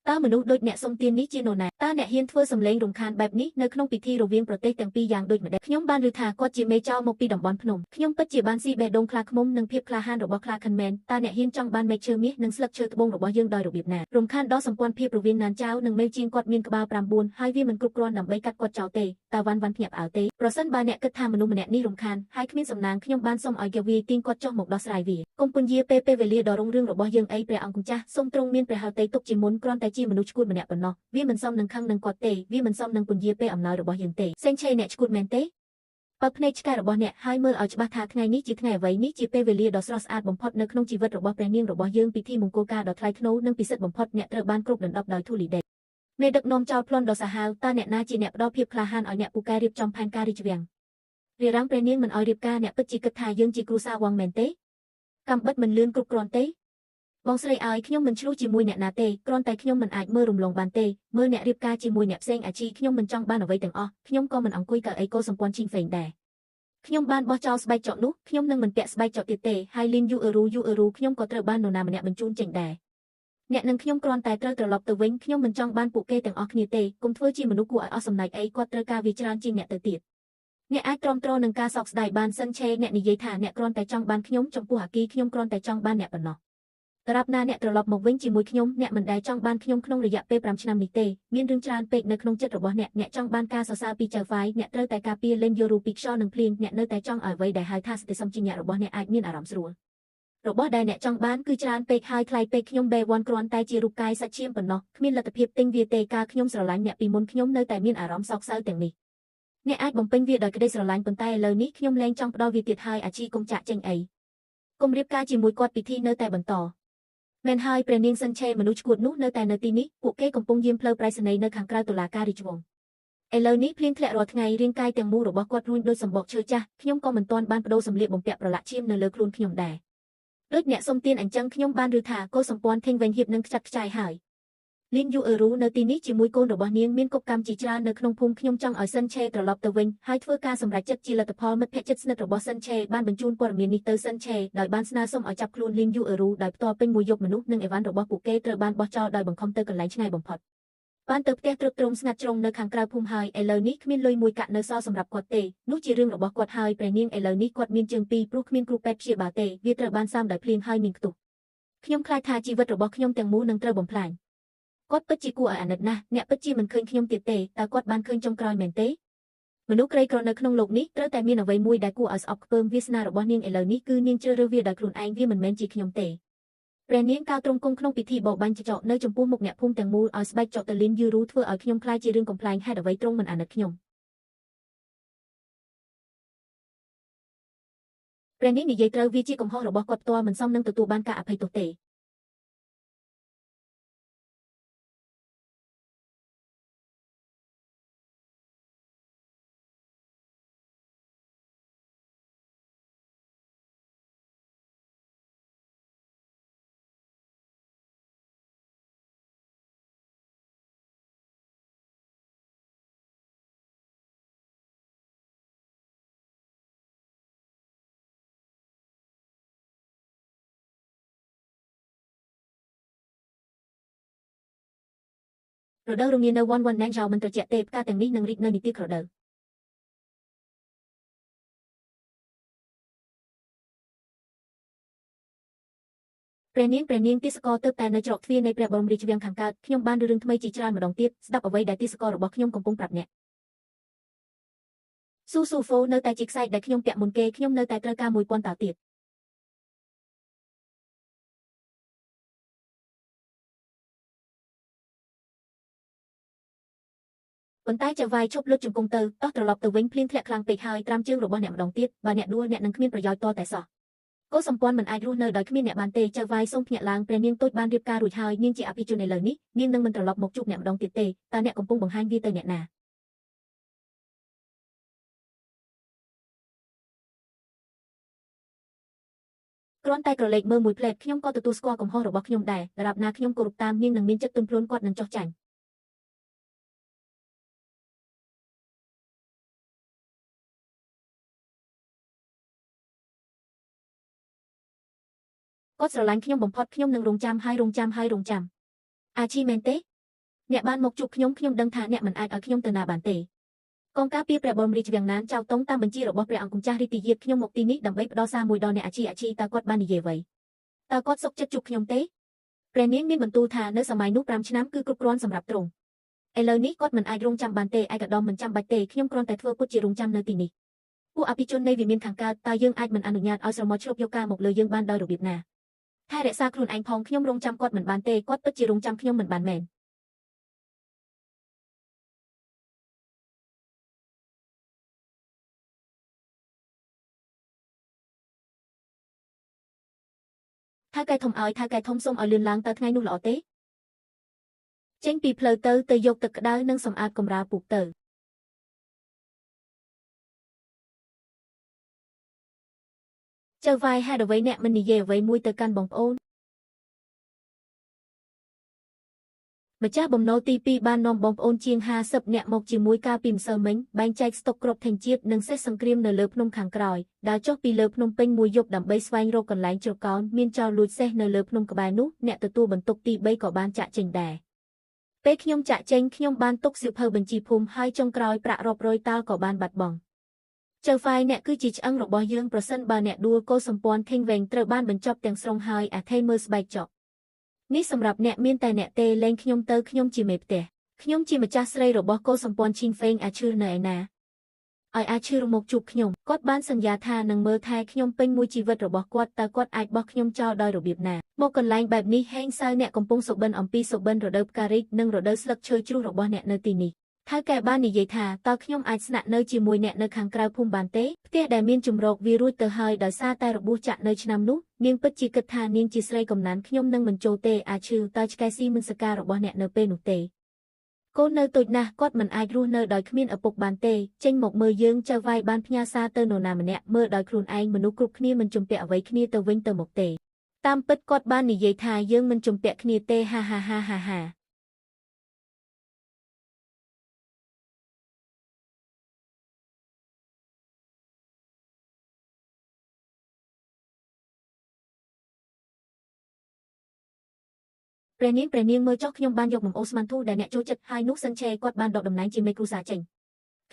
តើមនុស្សដូចអ្នកសុំទាននេះជានរណាតើអ្នកហ៊ានធ្វើសម្លេងរំខានបែបនេះនៅក្នុងពិធីរវាងប្រទេសទាំងពីរយ៉ាងដូចម្តេចខ្ញុំបានឮថាគាត់ជាមេចៅមកពីតំបន់ភ្នំខ្ញុំពិតជាបានស៊ីបេះដូងខ្លាឃ្មុំនិងភាពក្លាហានរបស់ខ្លាខិនមែនតើអ្នកហ៊ានចង់បានមែកឈើមាសនិងស្លឹកឈើត្បូងរបស់យើងដោយរបៀបណារំខានដល់សម្ព័ន្ធភាពរវាងណានចៅនិងមេជាងគាត់មានក្បាល9ហើយវាមិនគ្រប់គ្រាន់ដើម្បីកាត់គាត់ចោលទេតើវ៉ាន់វ៉ាន់ភ្ញាក់ផ្អើលទេប្រសិនបើអ្នកគិតថាមនុស្សម្នាក់នេះរំខានហើយគ្មានសំណាងខ្ញុំបានសុំឲ្យគេវាយទាញគាត់ចុះមកដោះស្រាយវាកុំពន្យាពេលពេលវេលាដ៏រុងរឿងរបស់យើងអីព្រះអង្គម្ចាស់សូមទ្រង់មានព្រះហឫទ័យទុកជាមុនគ្រាន់តែជាមនុស្សឆ្កួតម្នាក់ប៉ុណ្ណោះវាមិនសមនឹងខឹងនឹងគាត់ទេវាមិនសមនឹងពន្យាពេលអំណោយរបស់យើងទេសេងឆេអ្នកឆ្កួតមែនទេបើកភ្នែកឆ្កែរបស់អ្នកហើយមើលឲ្យច្បាស់ថាថ្ងៃនេះជាថ្ងៃអ្វីនេះជាពេលវេលាដ៏ស្រស់ស្អាតបំផុតនៅក្នុងជីវិតរបស់ព្រះនាងរបស់យើងពិធីមង្គលការដ៏ថ្លៃថ្នូរនិងពិសិដ្ឋបំផុតអ្នកត្រូវបានគ្រប់ដណ្ដប់ដោយធូលីដីមេដឹកនាំចោលប្លន់ដ៏សាហាវតើអ្នកណាជាអ្នកផ្ដល់ភាពក្លាហានឲ្យអ្នកពូកែរៀបចំផែនការរាជវាំង រារាំងព្រះនាងមិនឲ្យរៀបការអ្នកពិតជាគិតថាយើងជាគ្រួសារវងមែនទេកម្មបិទមិនលឿនគ្រប់គ្រាន់ទេបងស្រីឲ្យខ្ញុំមិនឆ្លោះជាមួយអ្នកណាទេគ្រាន់តែខ្ញុំមិនអាចមើលរំលងបានទេមើលអ្នករៀបការជាមួយអ្នកផ្សេងអាជីខ្ញុំមិនចង់បានអ្វីទាំងអស់ខ្ញុំក៏មិនអង្គុយកៅអីកោសម្ព័ន្ធជីងហ្វេងដែរខ្ញុំបានបោះចោលស្បែកចកនោះខ្ញុំនឹងមិនពាក់ស្បែកចកទៀតទេហើយលីនយូអឺរូយូអឺរូខ្ញុំក៏ត្រូវបាននរណាម្នាក់បញ្ជូនចេញដែរអ្នកនឹងខ្ញុំគ្រាន់តែត្រូវត្រឡប់ទៅវិញខ្ញុំមិនចង់បានពួកគេទាំងអស់គ្នាទេកុំធ្វើជាមនុស្សគួរឲ្យអស់សំណើចអីគាត់ត្រូវការវាច្រើនជាងអ្នកទៅទៀតអ្នកអាចទ្រាំទ្រនឹងការសោកស្ដាយបានសិនឆេអ្នកនិយាយថាអ្នកគ្រាន់តែចង់បានខ្ញុំចំពោះអាគីខ្ញុំគ្រាន់តែចង់បានអ្នកប៉ុណ្ណោះត្រាប់ណាអ្នកត្រឡប់មកវិញជាមួយខ្ញុំអ្នកមិនដែលចង់បានខ្ញុំក្នុងរយៈពេល5ឆ្នាំនេះទេមានរឿងច្រើនពេកនៅក្នុងចិត្តរបស់អ្នកអ្នកចង់បានការសរសើរពីចៅហ្វាយអ្នកត្រូវតែការពារលេងយករូបពីខ្យល់និងភ្លៀងអ្នកនៅតែចង់ឲ្យអ្វីដែលហៅថាសតិសម្បជញ្ញៈរបស់អ្នកអាចមានអារម្មណ៍ស្រួលរបស់ដែលអ្នកចង់បានគឺច្រើនពេកហើយថ្លៃពេកខ្ញុំបេវ៉ាន់គ្រាន់តែជារូបកាយសាច់ឈាមប៉ុណ្ណោះគ្មានលទ្ធភាពទិញវាទេកាលខ្ញុំស្រឡាញ់អ្នកពីមុនខ្ញុំនៅតែមានអារម្មណ៍សោកសៅទាំងនេះអ្នកអាចបំពេញវាដោយក្តីស្រឡាញ់ប៉ុន្តែឥឡូវនេះខ្ញុំលែងចង់ផ្ដល់វាទៀតហើយអាជីកុំចាក់ចេញអីកុំរៀបការជាមួយគាត់ពិធីនៅតែបន្តមែនហើយព្រះនាងសិនឆេមនុស្សឈួតនោះនៅតែនៅទីនេះពួកគេកំពុងយាមផ្លូវប្រៃសណីនៅខាងក្រៅតុលាការរាជវង្សឥឡូវនេះភ្លៀងធ្លាក់រាល់ថ្ងៃរាងកាយទាំងមូលរបស់គាត់រួញដូចសម្បកឈើចាស់ខ្ញុំក៏មិនទាន់បានបដូរសម្លៀកបំពាក់ប្រឡាក់ឈាមនៅលើខ្លួនខ្ញុំដែរដូចអ្នកសុំទានអញ្ចឹងខ្ញុំបានឮថាកូនសម្ព័ន្ធធេងវែងហៀបនឹងខ្ចាត់ខ្ចាយហើយលីនយូអឺរូនៅទីនេះជាមួយកូនរបស់នាងមានគុកកម្មជាច្រើននៅក្នុងភូមិខ្ញុំចង់ឲ្យសិនឆេត្រឡប់ទៅវិញហើយធ្វើការសម្រេចចិត្តជាលទ្ធផលមិត្តភក្តិជិតស្និទ្ធរបស់សិនឆេបានបញ្ជូនព័ត៌មាននេះទៅសិនឆេដោយបានស្នើសុំឲ្យចាប់ខ្លួនលីនយូអឺរូដោយផ្ទាល់ពេញមួយយប់មនុស្សនិងអីវ៉ាន់របស់ពួកគេត្រូវបានបោះចោលដោយបង្ខំទៅកន្លែងឆ្ងាយបំផុតបានទៅផ្ទះទ្រុឌទ្រោមស្ងាត់ជ្រុងនៅខាងក្រៅភូមិហើយឥឡូវនេះគ្មានលុយមួយកាក់នៅសល់សម្រាប់គាត់ទេនោះជារឿងរបស់គាត់ហើយព្រះនាងឥឡូវនេះគាត់មានជើងពីរព្រោះគ្មានគ្រូពេទ្យព្យាបាលទេវាត្រូវបានសាមដោយភ្លៀងហើយមានខ្ទុះខ្ញុំខ្លាចថាជីវិតរបស់ខ្ញុំទាំងមូលនឹងត្រូវបំផ្លាញគាត់ពិតជាគួរឲ្យអាណិតណាស់អ្នកពិតជាមិនឃើញខ្ញុំទៀតទេតើគាត់បានឃើញចុងក្រោយមែនទេមនុស្សក្រីក្រនៅក្នុងលោកនេះត្រូវតែមានអ្វីមួយដែលគួរឲ្យស្អប់ខ្ពើមវាសនារបស់នាងឥឡូវនេះគឺនាងជ្រើសរើសវាដោយខ្លួនឯងវាមិនមែនជាខ្ញុំទេព្រះនាងកោទ្រង់គង់ក្នុងពិធីបរបាញ់ចចកនៅចំពោះមុខអ្នកភូមិទាំងមូលឲ្យស្បែកចកទៅលីនយូរូធ្វើឲ្យខ្ញុំខ្លាចជារឿងកំប្លែងហេតុអ្វីទ្រង់មិនអាណិតខ្ញុំព្រះនាងនិយាយត្រូវវាជាកំហុសរបស់គាត់ផ្ទាល់មិនសមនឹងទទួលបានការអភ័យទោសទេរដូវរងានៅវ៉ាន់វ៉ាន់ណាងចៅមិនត្រជាក់ទេផ្កាទាំងនេះនឹងរីកនៅនីតិក្រដូវព្រះនាងព្រះនាងទេសកលទៅតែនៅច្រកទ្វារនៃព្រះបរមរាជវាំងខាងកើតខ្ញុំបានរឿងថ្មីជាច្រើនម្ដងទៀតស្ដាប់អ្វីដែលទេសកលរបស់ខ្ញុំកំពុងប្រាប់អ្នកស៊ូស៊ូហ្វូនៅតែជាខ្សែដែលខ្ញុំពាក់មុនគេខ្ញុំនៅតែត្រូវការ1000តាល់ទៀតប៉ុន្តែចៅវាយឈប់លុតជង្គង់ទៅតោះត្រឡប់ទៅវិញភ្លៀងធ្លាក់ខ្លាំងពេកហើយត្រាំជើងរបស់អ្នកម្ដងទៀតបើអ្នកដួលអ្នកនឹងគ្មានប្រយោជន៍តតែសោះកូនសម្ព័ន្ធមិនអាចរស់នៅដោយគ្មានអ្នកបានទេចៅវាយសូមភ្ញាក់ឡើងព្រះនាងតូចបានរៀបការរួចហើយនាងជាអភិជនឥឡូវនេះនាងនឹងមិនត្រឡប់មកជួបអ្នកម្ដងទៀតទេតើអ្នកកំពុងបង្ហាញវាទៅអ្នកណាគ្រាន់តែក្រឡេកមើលមួយភ្លែតខ្ញុំក៏ទទួលស្គាល់កំហុសរបស់ខ្ញុំដែរដរាបណាខ្ញុំគោរពតាមនាងនឹងមានចិត្តទន់ភ្លន់គាត់នឹងចុះចាញ់គាត់ស្រឡាញ់ខ្ញុំបំផុតខ្ញុំនឹងរងចាំហើយរងចាំហើយរងចាំអាជីមែនទេអ្នកបានមកជួបខ្ញុំខ្ញុំដឹងថាអ្នកមិនអាចឲ្យខ្ញុំទៅណាបានទេកងការពារព្រះបរមរាជវាំងណានចៅតុងតាមបញ្ជារបស់ព្រះអង្គម្ចាស់រាជទាយាទខ្ញុំមកទីនេះដើម្បីផ្ដល់សារមួយដល់អ្នកអាជីអាជីតើគាត់បាននិយាយអ្វីតើគាត់សុខចិត្តជួបខ្ញុំទេព្រះនាងមានបន្ទូលថានៅសម័យនោះ5ឆ្នាំគឺគ្រប់គ្រាន់សម្រាប់ទ្រង់ឥឡូវនេះគាត់មិនអាចរងចាំបានទេឯកឧត្តមមិនចាំបាច់ទេខ្ញុំគ្រាន់តែធ្វើពុតជារងចាំនៅទីនេះពួកអភិជននៃវិមានខាងកើតតើយើងអាចមិនអនុញ្ញាតឲ្យស្រមោចឆ្លុបយកការមកលើយើងបានដោយរបៀបណាថែរក្សាខ្លួនឯងផងខ្ញុំរងចាំគាត់មិនបានទេគាត់ពិតជារងចាំខ្ញុំមិនបានមែនថៅកែធំឲ្យថៅកែធំសូមឲ្យលឿនឡើងតើថ្ងៃនោះល្អទេចេញពីផ្លូវទៅទៅយកទឹកក្តៅនិងសម្អាតកម្រាលពូកទៅ ចៅហ្វាយហេតុអ្វីអ្នកមិននិយាយអ្វីមួយទៅកាន់បងប្អូនម្ចាស់បំណុលទី2បាននាំបងប្អូនជាង50នាក់មកជាមួយកាលពីម្សិលមិញបែងចែកស្តុកគ្រាប់ធញ្ញជាតិនិងសេះសង្គ្រាមនៅលើភ្នំខាងក្រោយដើរចុះពីលើភ្នំពេញមួយយប់ដើម្បីស្វែងរកកន្លែងជ្រកោនមានចោរលួចសេះនៅលើភ្នំក្បែរនោះអ្នកទទួលបន្ទុកទី3ក៏បានចាក់ចេញដែរពេលខ្ញុំចាក់ចេញខ្ញុំបានទុកសៀវភៅបញ្ជីភូមិហើយចុងក្រោយប្រាក់រាប់រយតាល់ក៏បានបាត់បង់ចៅហ្វាយអ្នកគឺជាឆ្អឹងរបស់យើងប្រសិនបើអ្នកដួលកុលសម្ព័ន្ធខេងវែងត្រូវបានបញ្ចប់ទាំងស្រុងហើយអាថេមើលស្បែកចកនេះសម្រាប់អ្នកមានតែអ្នកទេលែងខ្ញុំទៅខ្ញុំជាមេផ្ទះខ្ញុំជាម្ចាស់ស្រីរបស់កុលសម្ព័ន្ធឈីងហ្វេងអាឈឺនៅឯណាឲ្យអាឈឺមកជួបខ្ញុំគាត់បានសន្យាថានឹងមើលថែខ្ញុំពេញមួយជីវិតរបស់គាត់តើគាត់អាចបោះខ្ញុំចោលដោយរបៀបណាមកកន្លែងបែបនេះហេងសៅអ្នកកំពុងសុបិនអំពីសុបិនរដូវផ្ការីកនិងរដូវស្លឹកឈើជ្រុះរបស់អ្នកនៅទីនេះថៅកែបាននិយាយថាតើខ្ញុំអាចស្នាក់នៅជាមួយអ្នកនៅខាងក្រៅភូមិបានទេផ្ទះដែលមានជម្រកវារួចទៅហើយដោយសារតែរបួសចាក់នៅឆ្នាំនោះនាងពិតជាគិតថានាងជាស្រីកំណានខ្ញុំនឹងមិនចូលទេអាឈឺតើឆ្កែស៊ីមិនសការរបស់អ្នកនៅពេលនោះទេកូននៅតូចណាស់គាត់មិនអាចរស់នៅដោយគ្មានឪពុកបានទេចេញមកមើលយើងចៅវាយបានផ្ញើសារទៅនរណាម្នាក់មើលដោយខ្លួនឯងមនុស្សគ្រប់គ្នាមិនជំពាក់អ្វីគ្នាទៅវិញទៅមកទេតាមពិតគាត់បាននិយាយថាយើងមិនជំពាក់គ្នាទេហាហាហាហាហាព្រះនាងមើលចុះខ្ញុំបានយកនំអូស្មန်ធូដែលអ្នកចូលចិត្តហើយនោះសិនឆេគាត់បានដកតំណែងជាមេគ្រួសារចេញ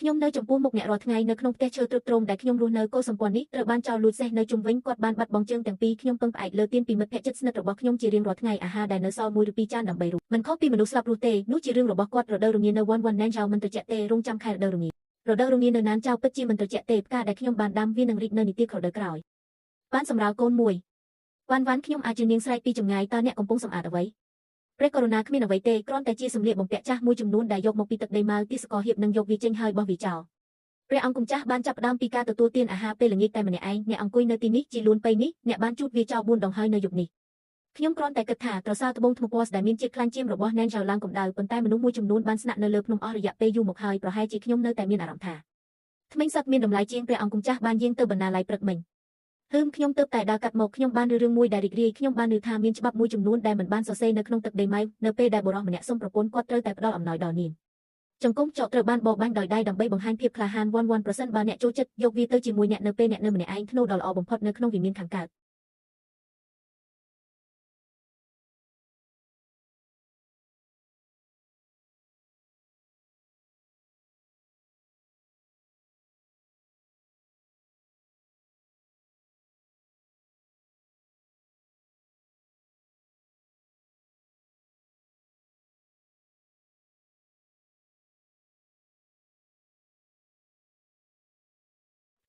ខ្ញុំនៅចំពោះមុខអ្នករាល់ថ្ងៃនៅក្នុងផ្ទះឈើទ្រុឌទ្រោមដែលខ្ញុំរស់នៅកុលសម្ព័ន្ធនេះត្រូវបានចោលលួចសេះនៅជុំវិញគាត់បានបាត់បង់ជើងទាំងពីរខ្ញុំពឹងផ្អែកលើទានពីមិត្តភក្តិជិតស្និទ្ធរបស់ខ្ញុំជារៀងរាល់ថ្ងៃអាហារដែលនៅសល់មួយឬពីរចានដើម្បីរស់មិនខុសពីមនុស្សស្លាប់រស់ទេនោះជារឿងរបស់គាត់រដូវរងានៅវ៉ាន់វ៉ាន់ណែនចៅមិនត្រជាក់ទេរងចាំខែរដូវរងារដូវរងានៅណានចៅពិតជាមិនត្រជាក់ទេផ្កាដែលខ្ញុំបានដាំវានឹងរីកនៅនីតិរដូវក្រោយបានសម្រាលកូនមួយវ៉ាន់វ៉ាន់ខ្ញុំអាចជានាងស្រែកពីចម្ងាយតើអ្នកកំពុងសម្អាតអ្វីព្រះករុណាគ្មានអ្វីទេគ្រាន់តែជាសម្លៀកបំពាក់ចាស់មួយចំនួនដែលយកមកពីទឹកដីម៉ៅទីសកលហៀបនិងយកវាចេញហើយបោះវាចោលព្រះអង្គម្ចាស់បានចាប់ផ្ដើមពីការទទួលទានអាហារពេលល្ងាចតែម្នាក់ឯងអ្នកអង្គុយនៅទីនេះជាលួនពៃនេះអ្នកបានជូតវាចោល4ដងហើយនៅយប់នេះខ្ញុំគ្រាន់តែគិតថាត្រសើត្បូងថ្មពណ៌ដែលមានជាតិខ្លាញ់ជាមរបស់ណែនចៅឡើងកម្ដៅប៉ុន្តែមនុស្សមួយចំនួនបានស្នាក់នៅលើភ្នំអស់រយៈពេលយូរមកហើយប្រហែលជាខ្ញុំនៅតែមានអារម្មណ៍ថាថ្មិញសត្វមានតម្លៃជាងព្រះអង្គម្ចាស់បានយាងទៅបណ្ណាល័យព្រឹកមិញហឹមខ្ញុំទើបតែដើរកាត់មកខ្ញុំបានរឿងមួយដែលរីករាយខ្ញុំបានឮថាមានច្បាប់មួយចំនួនដែលមិនបានសរសេរនៅក្នុងទឹកដីម៉ៅនៅពេលដែលបុរសម្នាក់សុំប្រពន្ធគាត់ត្រូវតែផ្ដល់អំណោយដល់នាងចង្គង់ចកត្រូវបានបរបាញ់ដោយដៃដើម្បីបង្ហាញភាពក្លាហានវ៉ាន់វ៉ាន់ប្រសិនបើអ្នកចូលចិត្តយកវាទៅជាមួយអ្នកនៅពេលអ្នកនៅម្នាក់ឯងធ្នូដ៏ល្អបំផុតនៅក្នុងវិមានខាងកើត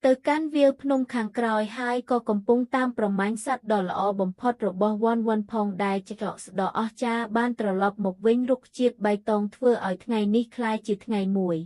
ទៅកាន់វាលភ្នំខាងក្រោយហើយក៏កំពុងតាមប្រមាញ់សត្វដ៏ល្អបំផុតរបស់វ៉ាន់វ៉ាន់ផងដែរច្រកស្ដអស្ចារ្យបានត្រឡប់មកវិញរុក្ខជាតិបៃតងធ្វើឲ្យថ្ងៃនេះក្លាយជាថ្ងៃមួយ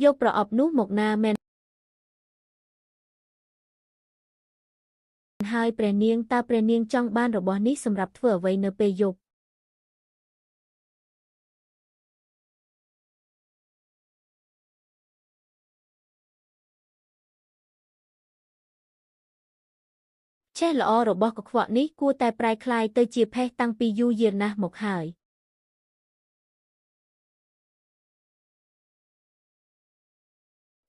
យកប្រអប់នោះមកណាមែនហើយព្រះនាងតើព្រះនាងចង់បានរបស់នេះសម្រាប់ធ្វើអ្វីនៅពេលយប់ឆេះល្អរបស់កខ្វក់នេះគួរតែប្រែក្លាយទៅជាផេះតាំងពីយូរយារណាស់មកហើយ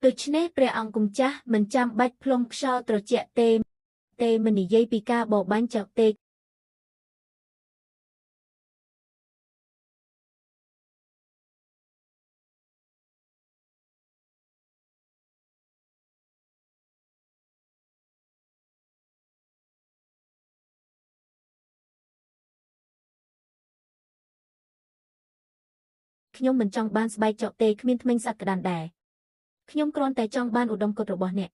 ដូច្នេះព្រះអង្គម្ចាស់មិនចាំបាច់ផ្លុំខ្យល់ត្រជាក់ទេទេមិននិយាយពីការបរបាញ់ចោលទេខ្ញុំមិនចង់បានស្បែកចកទេគ្មានធ្មេញសត្វក្តានដែរខ្ញុំគ្រាន់តែចង់បានឧត្តមកុដរបស់អ្នក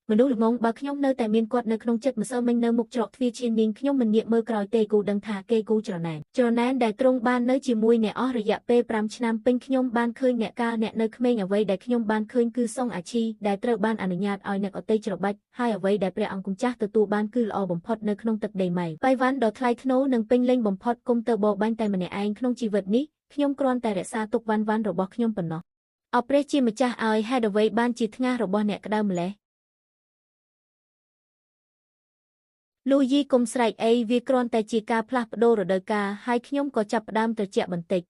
មនុស្សល្ងងបើខ្ញុំនៅតែមានគាត់នៅក្នុងចិត្តម្សិលមិញនៅមុខច្រកទ្វារឈាននាងខ្ញុំមិនងាកមើលក្រោយទេគូដឹងថាគេគូច្រណែនច្រណែនដែលទ្រង់បាននៅជាមួយអ្នកអស់រយៈពេល5ឆ្នាំពេញខ្ញុំបានឃើញអ្នកកាលអ្នកនៅក្មេងអ្វីដែលខ្ញុំបានឃើញគឺសុងអាឈីដែលត្រូវបានអនុញ្ញាតឲ្យអ្នកអតីច្របាច់ហើយអ្វីដែលព្រះអង្គម្ចាស់ទទួលបានគឺល្អបំផុតនៅក្នុងទឹកដីម៉ៃបៃវ៉ាន់ដ៏ថ្លៃថ្នូរនិងពេញលេញបំផុតគុំទៅបរបាញ់តែម្នាក់ឯងក្នុងជីវិតនេះខ្ញុំគ្រាន់តែរក្សាទុកវ៉ាន់វ៉ាន់របស់ខ្ញុំប៉ុណ្ណោះអរព្រះជាម្ចាស់ឲ្យហេតុអ្វីបានជាថ្ងាសរបស់អ្នកក្តៅម្ល៉េះលូយីកុំស្រែកអីវាគ្រាន់តែជាការផ្លាស់ប្ដូររដូវកាលហើយខ្ញុំក៏ចាប់ផ្ដើមត្រជាក់បន្តិច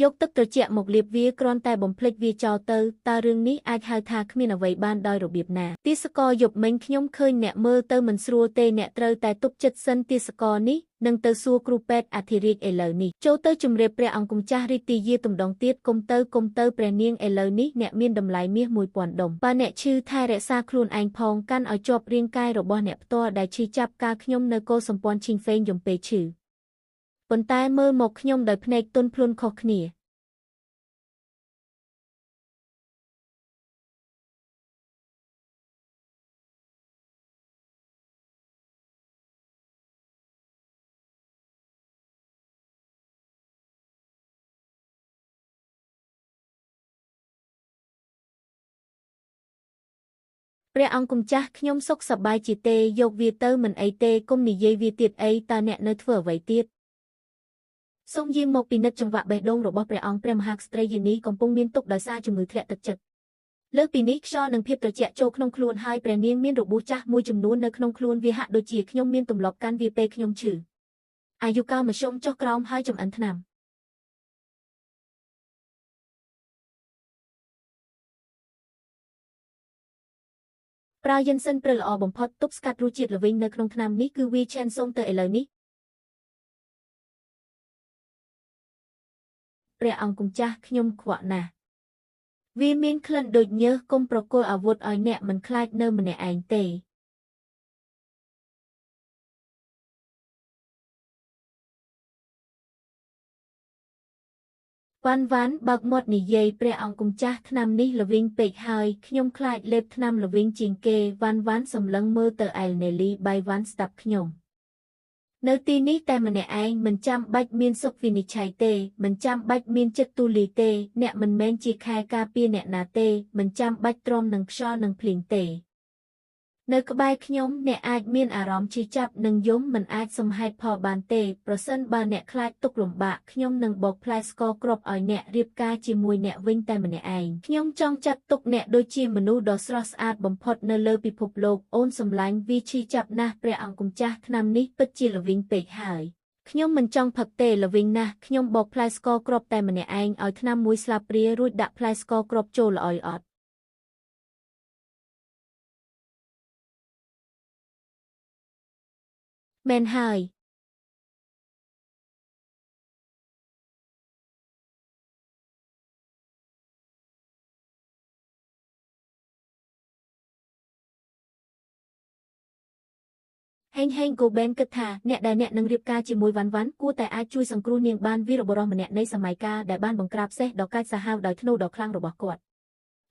យកទឹកត្រជាក់មកលាបវាគ្រាន់តែបំភ្លេចវាចោលទៅតើរឿងនេះអាចហៅថាគ្មានអ្វីបានដោយរបៀបណាទាសករយប់មិញខ្ញុំឃើញអ្នកមើលទៅមិនស្រួលទេអ្នកត្រូវតែទប់ចិត្តសិនទាសករនេះនឹងទៅសួរគ្រូពេទ្យអធិរាជឥឡូវនេះចូលទៅជម្រាបព្រះអង្គម្ចាស់រីកទីយាទំដងទៀតគុំទៅគុំទៅព្រះនាងឥឡូវនេះអ្នកមានតម្លៃមាស1000ដុំបើអ្នកឈឺថែរក្សាខ្លួនឯងផងកាន់ឲ្យជាប់រាងកាយរបស់អ្នកផ្ទាល់ដែលឈឺចាប់កាលខ្ញុំនៅកោសម្ព័ន្ធឈីងហ្វេងយំពេលឈឺប៉ុន្តែមើលមកខ្ញុំដោយភ្នែកទន់ភ្លន់ខុសគ្នាព្រះអង្គម្ចាស់ខ្ញុំសុខសប្បាយជាទេយកវាទៅមិនអីទេគុំនិយាយវាទៀតអីតើអ្នកនៅធ្វើអ្វីទៀតសូមយាងមកពិនិត្យចង្វាក់បេះដូងរបស់ព្រះអង្គព្រះមហាក្សត្រីយានីកំពុងមានទុក្ខដោយសារជំងឺធ្លាក់ទឹកចិត្តលើសពីនេះខ្យល់និងភាពត្រជាក់ចូលក្នុងខ្លួនហើយព្រះនាងមានរបួសចាស់មួយចំនួននៅក្នុងខ្លួនវាហាក់ដូចជាខ្ញុំមានទម្លាប់កាន់វាពេលខ្ញុំឈឺអាយុកាលមធ្យមចុះក្រោមហើយចម្អិនថ្នាំប្រើយិនសិនព្រឹលល្អបំផុតទប់ស្កាត់រសជាតិល្វីងនៅក្នុងថ្នាំនេះគឺវីឆេនសូមទៅឥឡូវនេះព្រះអង្គម្ចាស់ខ្ញុំខ្វក់ណាស់វាមានក្លិនដូចញើសគុំប្រគល់អាវុធឲ្យអ្នកមិនខ្លាចនៅម្នាក់ឯងទេវ៉ាន់វ៉ាន់បើកមាត់និយាយព្រះអង្គម្ចាស់ថ្នាំនេះល្វីងពេកហើយខ្ញុំខ្លាចលេបថ្នាំល្វីងជាងគេវ៉ាន់វ៉ាន់សម្លឹងមើលទៅអែលនេលីបៃវ៉ាន់ស្ដាប់ខ្ញុំនៅទីនេះតែម្នាក់ឯងមិនចាំបាច់មានសុខវិនិច្ឆ័យទេមិនចាំបាច់មានចិត្តទូលាយទេអ្នកមិនមែនជាខែការពារអ្នកណាទេមិនចាំបាច់ទ្រាំនឹងខ្យល់នឹងភ្លៀងទេនៅក្បែរខ្ញុំអ្នកអាចមានអារម្មណ៍ឈឺចាប់និងយំមិនអាចសម្ហេតុផលបានទេប្រសិនបើអ្នកខ្លាចទុក្ខលំបាកខ្ញុំនឹងបោកផ្លែស្ករគ្រាប់ឲ្យអ្នករៀបការជាមួយអ្នកវិញតែម្នាក់ឯងខ្ញុំចង់ចាត់ទុកអ្នកដូចជាមនុស្សដ៏ស្រស់ស្អាតបំផុតនៅលើពិភពលោកអូនសម្លាញ់វាឈឺចាប់ណាស់ព្រះអង្គម្ចាស់ថ្នាំនេះពិតជាល្វីងពេកហើយខ្ញុំមិនចង់ផឹកទេល្វីងណាស់ខ្ញុំបោកផ្លែស្ករគ្រាប់តែម្នាក់ឯងឲ្យថ្នាំមួយស្លាបព្រារួចដាក់ផ្លែស្ករគ្រាប់ចូលល្អអត់មែនហើយហេងហេងគូបេនគិតថាអ្នកដែលអ្នកនឹងរៀបការជាមួយវ៉ាន់វ៉ាន់គួរតែអាចជួយសង្គ្រោះនាងបានវីរបុរសម្នាក់នៃសម័យកាលដែលបានបង្ក្រាបសេះដ៏កាចសាហាវដោយធ្នូដ៏ខ្លាំងរបស់គាត់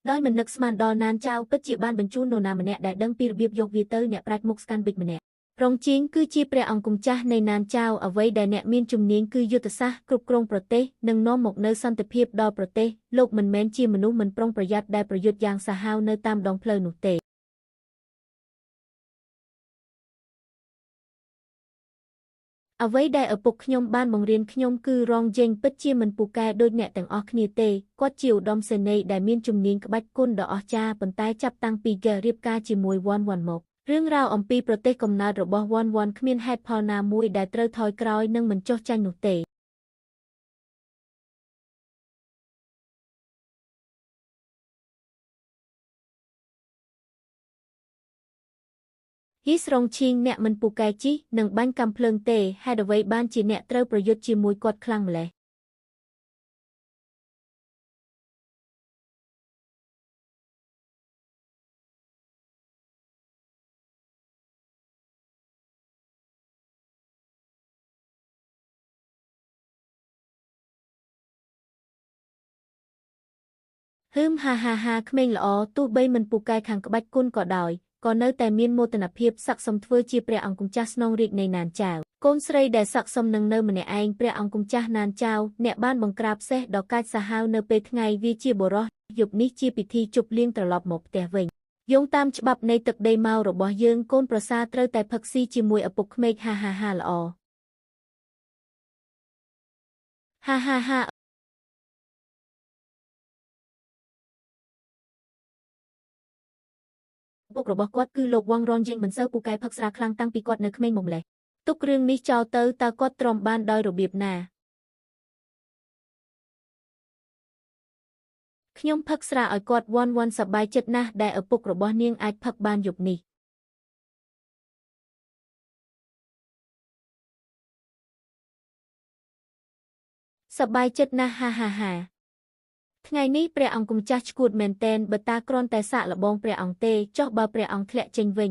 ដោយមិននឹកស្មានដល់ណានចៅពិតជាបានបញ្ជូននរណាម្នាក់ដែលដឹងពីរបៀបយកវាទៅអ្នកប្រាជ្ញមុខស្កាន់បិចម្នាក់រងជីងគឺជាព្រះអង្គម្ចាស់នៃណានចៅអ្វីដែលអ្នកមានជំនាញគឺយុទ្ធសាស្ត្រគ្រប់គ្រងប្រទេសនិងនាំមកនូវសន្តិភាពដល់ប្រទេសលោកមិនមែនជាមនុស្សមិនប្រុងប្រយ័ត្នដែលប្រយុទ្ធយ៉ាងសាហាវនៅតាមដងផ្លូវនោះទេអ្វីដែលឪពុកខ្ញុំបានបង្រៀនខ្ញុំគឺរងយេងពិតជាមិនពូកែដូចអ្នកទាំងអស់គ្នាទេគាត់ជាឧត្តមសេនីយ៍ដែលមានជំនាញក្បាច់គុណដ៏អស្ចារ្យប៉ុន្តែចាប់តាំងពីគេរៀបការជាមួយវ៉ាន់វ៉ាន់មករឿងរ៉ាវអំពីប្រទេសកំណើតរបស់វ៉ាន់វ៉ាន់គ្មានហេតុផលណាមួយដែលត្រូវថយក្រោយនិងមិនចុះចាញ់នោះទេ យីស្រងឈីងអ្នកមិនពូកែជិះនិងបាញ់កាំភ្លើងទេហេតុអ្វីបានជាអ្នកត្រូវប្រយុទ្ធជាមួយគាត់ខ្លាំងម្ល៉េះហឹមហាហាហាក្មេងល្អទោះបីមិនពូកែខាងក្បាច់គុណក៏ដោយក៏នៅតែមានមោទនភាពស័ក្តិសមធ្វើជាព្រះអង្គម្ចាស់ស្នងរាជនៃណានចៅកូនស្រីដែលស័ក្តិសមនឹងនៅម្នាក់ឯងព្រះអង្គម្ចាស់ណានចៅអ្នកបានបង្ក្រាបសេះដ៏កាចសាហាវនៅពេលថ្ងៃវាជាបុរសយប់នេះជាពិធីជប់លៀងត្រឡប់មកផ្ទះវិញយោងតាមច្បាប់នៃទឹកដីមករបស់យើងកូនប្រសាត្រូវតែផឹកស៊ីជាមួយឪពុកក្មេកហាហាហាល្អហាហាហាពុករបស់គាត់គឺលោកវងរនយិងមិនសូវពូកែផឹកស្រាខ្លាំងតាំងពីគាត់នៅក្មេងមកម្លេះទុករឿងនេះចោលទៅតើគាត់ទ្រាំបានដោយរបៀបណាខ្ញុំផឹកស្រាឲ្យគាត់វ៉ាន់វ៉ាន់សប្បាយចិត្តណាស់ដែលឪពុករបស់នាងអាចផឹកបានយប់នេះសប្បាយចិត្តណាស់ហាហាហាថ្ងៃនេះព្រះអង្គម្ចាស់ឆ្កួតមែនទែនបើតាគ្រាន់តែសាកល្បងព្រះអង្គទេចុះបើព្រះអង្គធ្លាក់ចេញវិញ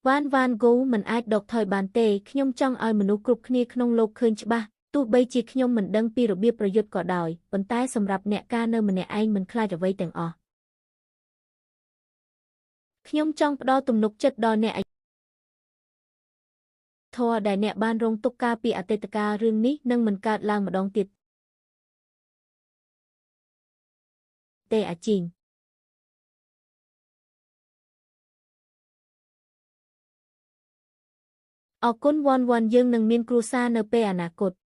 វ៉ាន់វ៉ាន់ហ្គូមិនអាចដកថយបានទេខ្ញុំចង់ឲ្យមនុស្សគ្រប់គ្នាក្នុងលោកឃើញច្បាស់ទោះបីជាខ្ញុំមិនដឹងពីរបៀបប្រយុទ្ធក៏ដោយប៉ុន្តែសម្រាប់អ្នកការនៅម្នាក់ឯងមិនខ្លាចអ្វីទាំងអស់ខ្ញុំចង់ផ្ដល់ទំនុកចិត្តដល់អ្នកធម៌ដែលអ្នកបានរងទុក្ខកាលពីអតីតកាលរឿងនេះនឹងមិនកើតឡើងម្ដងទៀតទេអាជីងអរគុណវ៉ាន់វ៉ាន់យើងនឹងមានគ្រួសារនៅពេលអនាគត។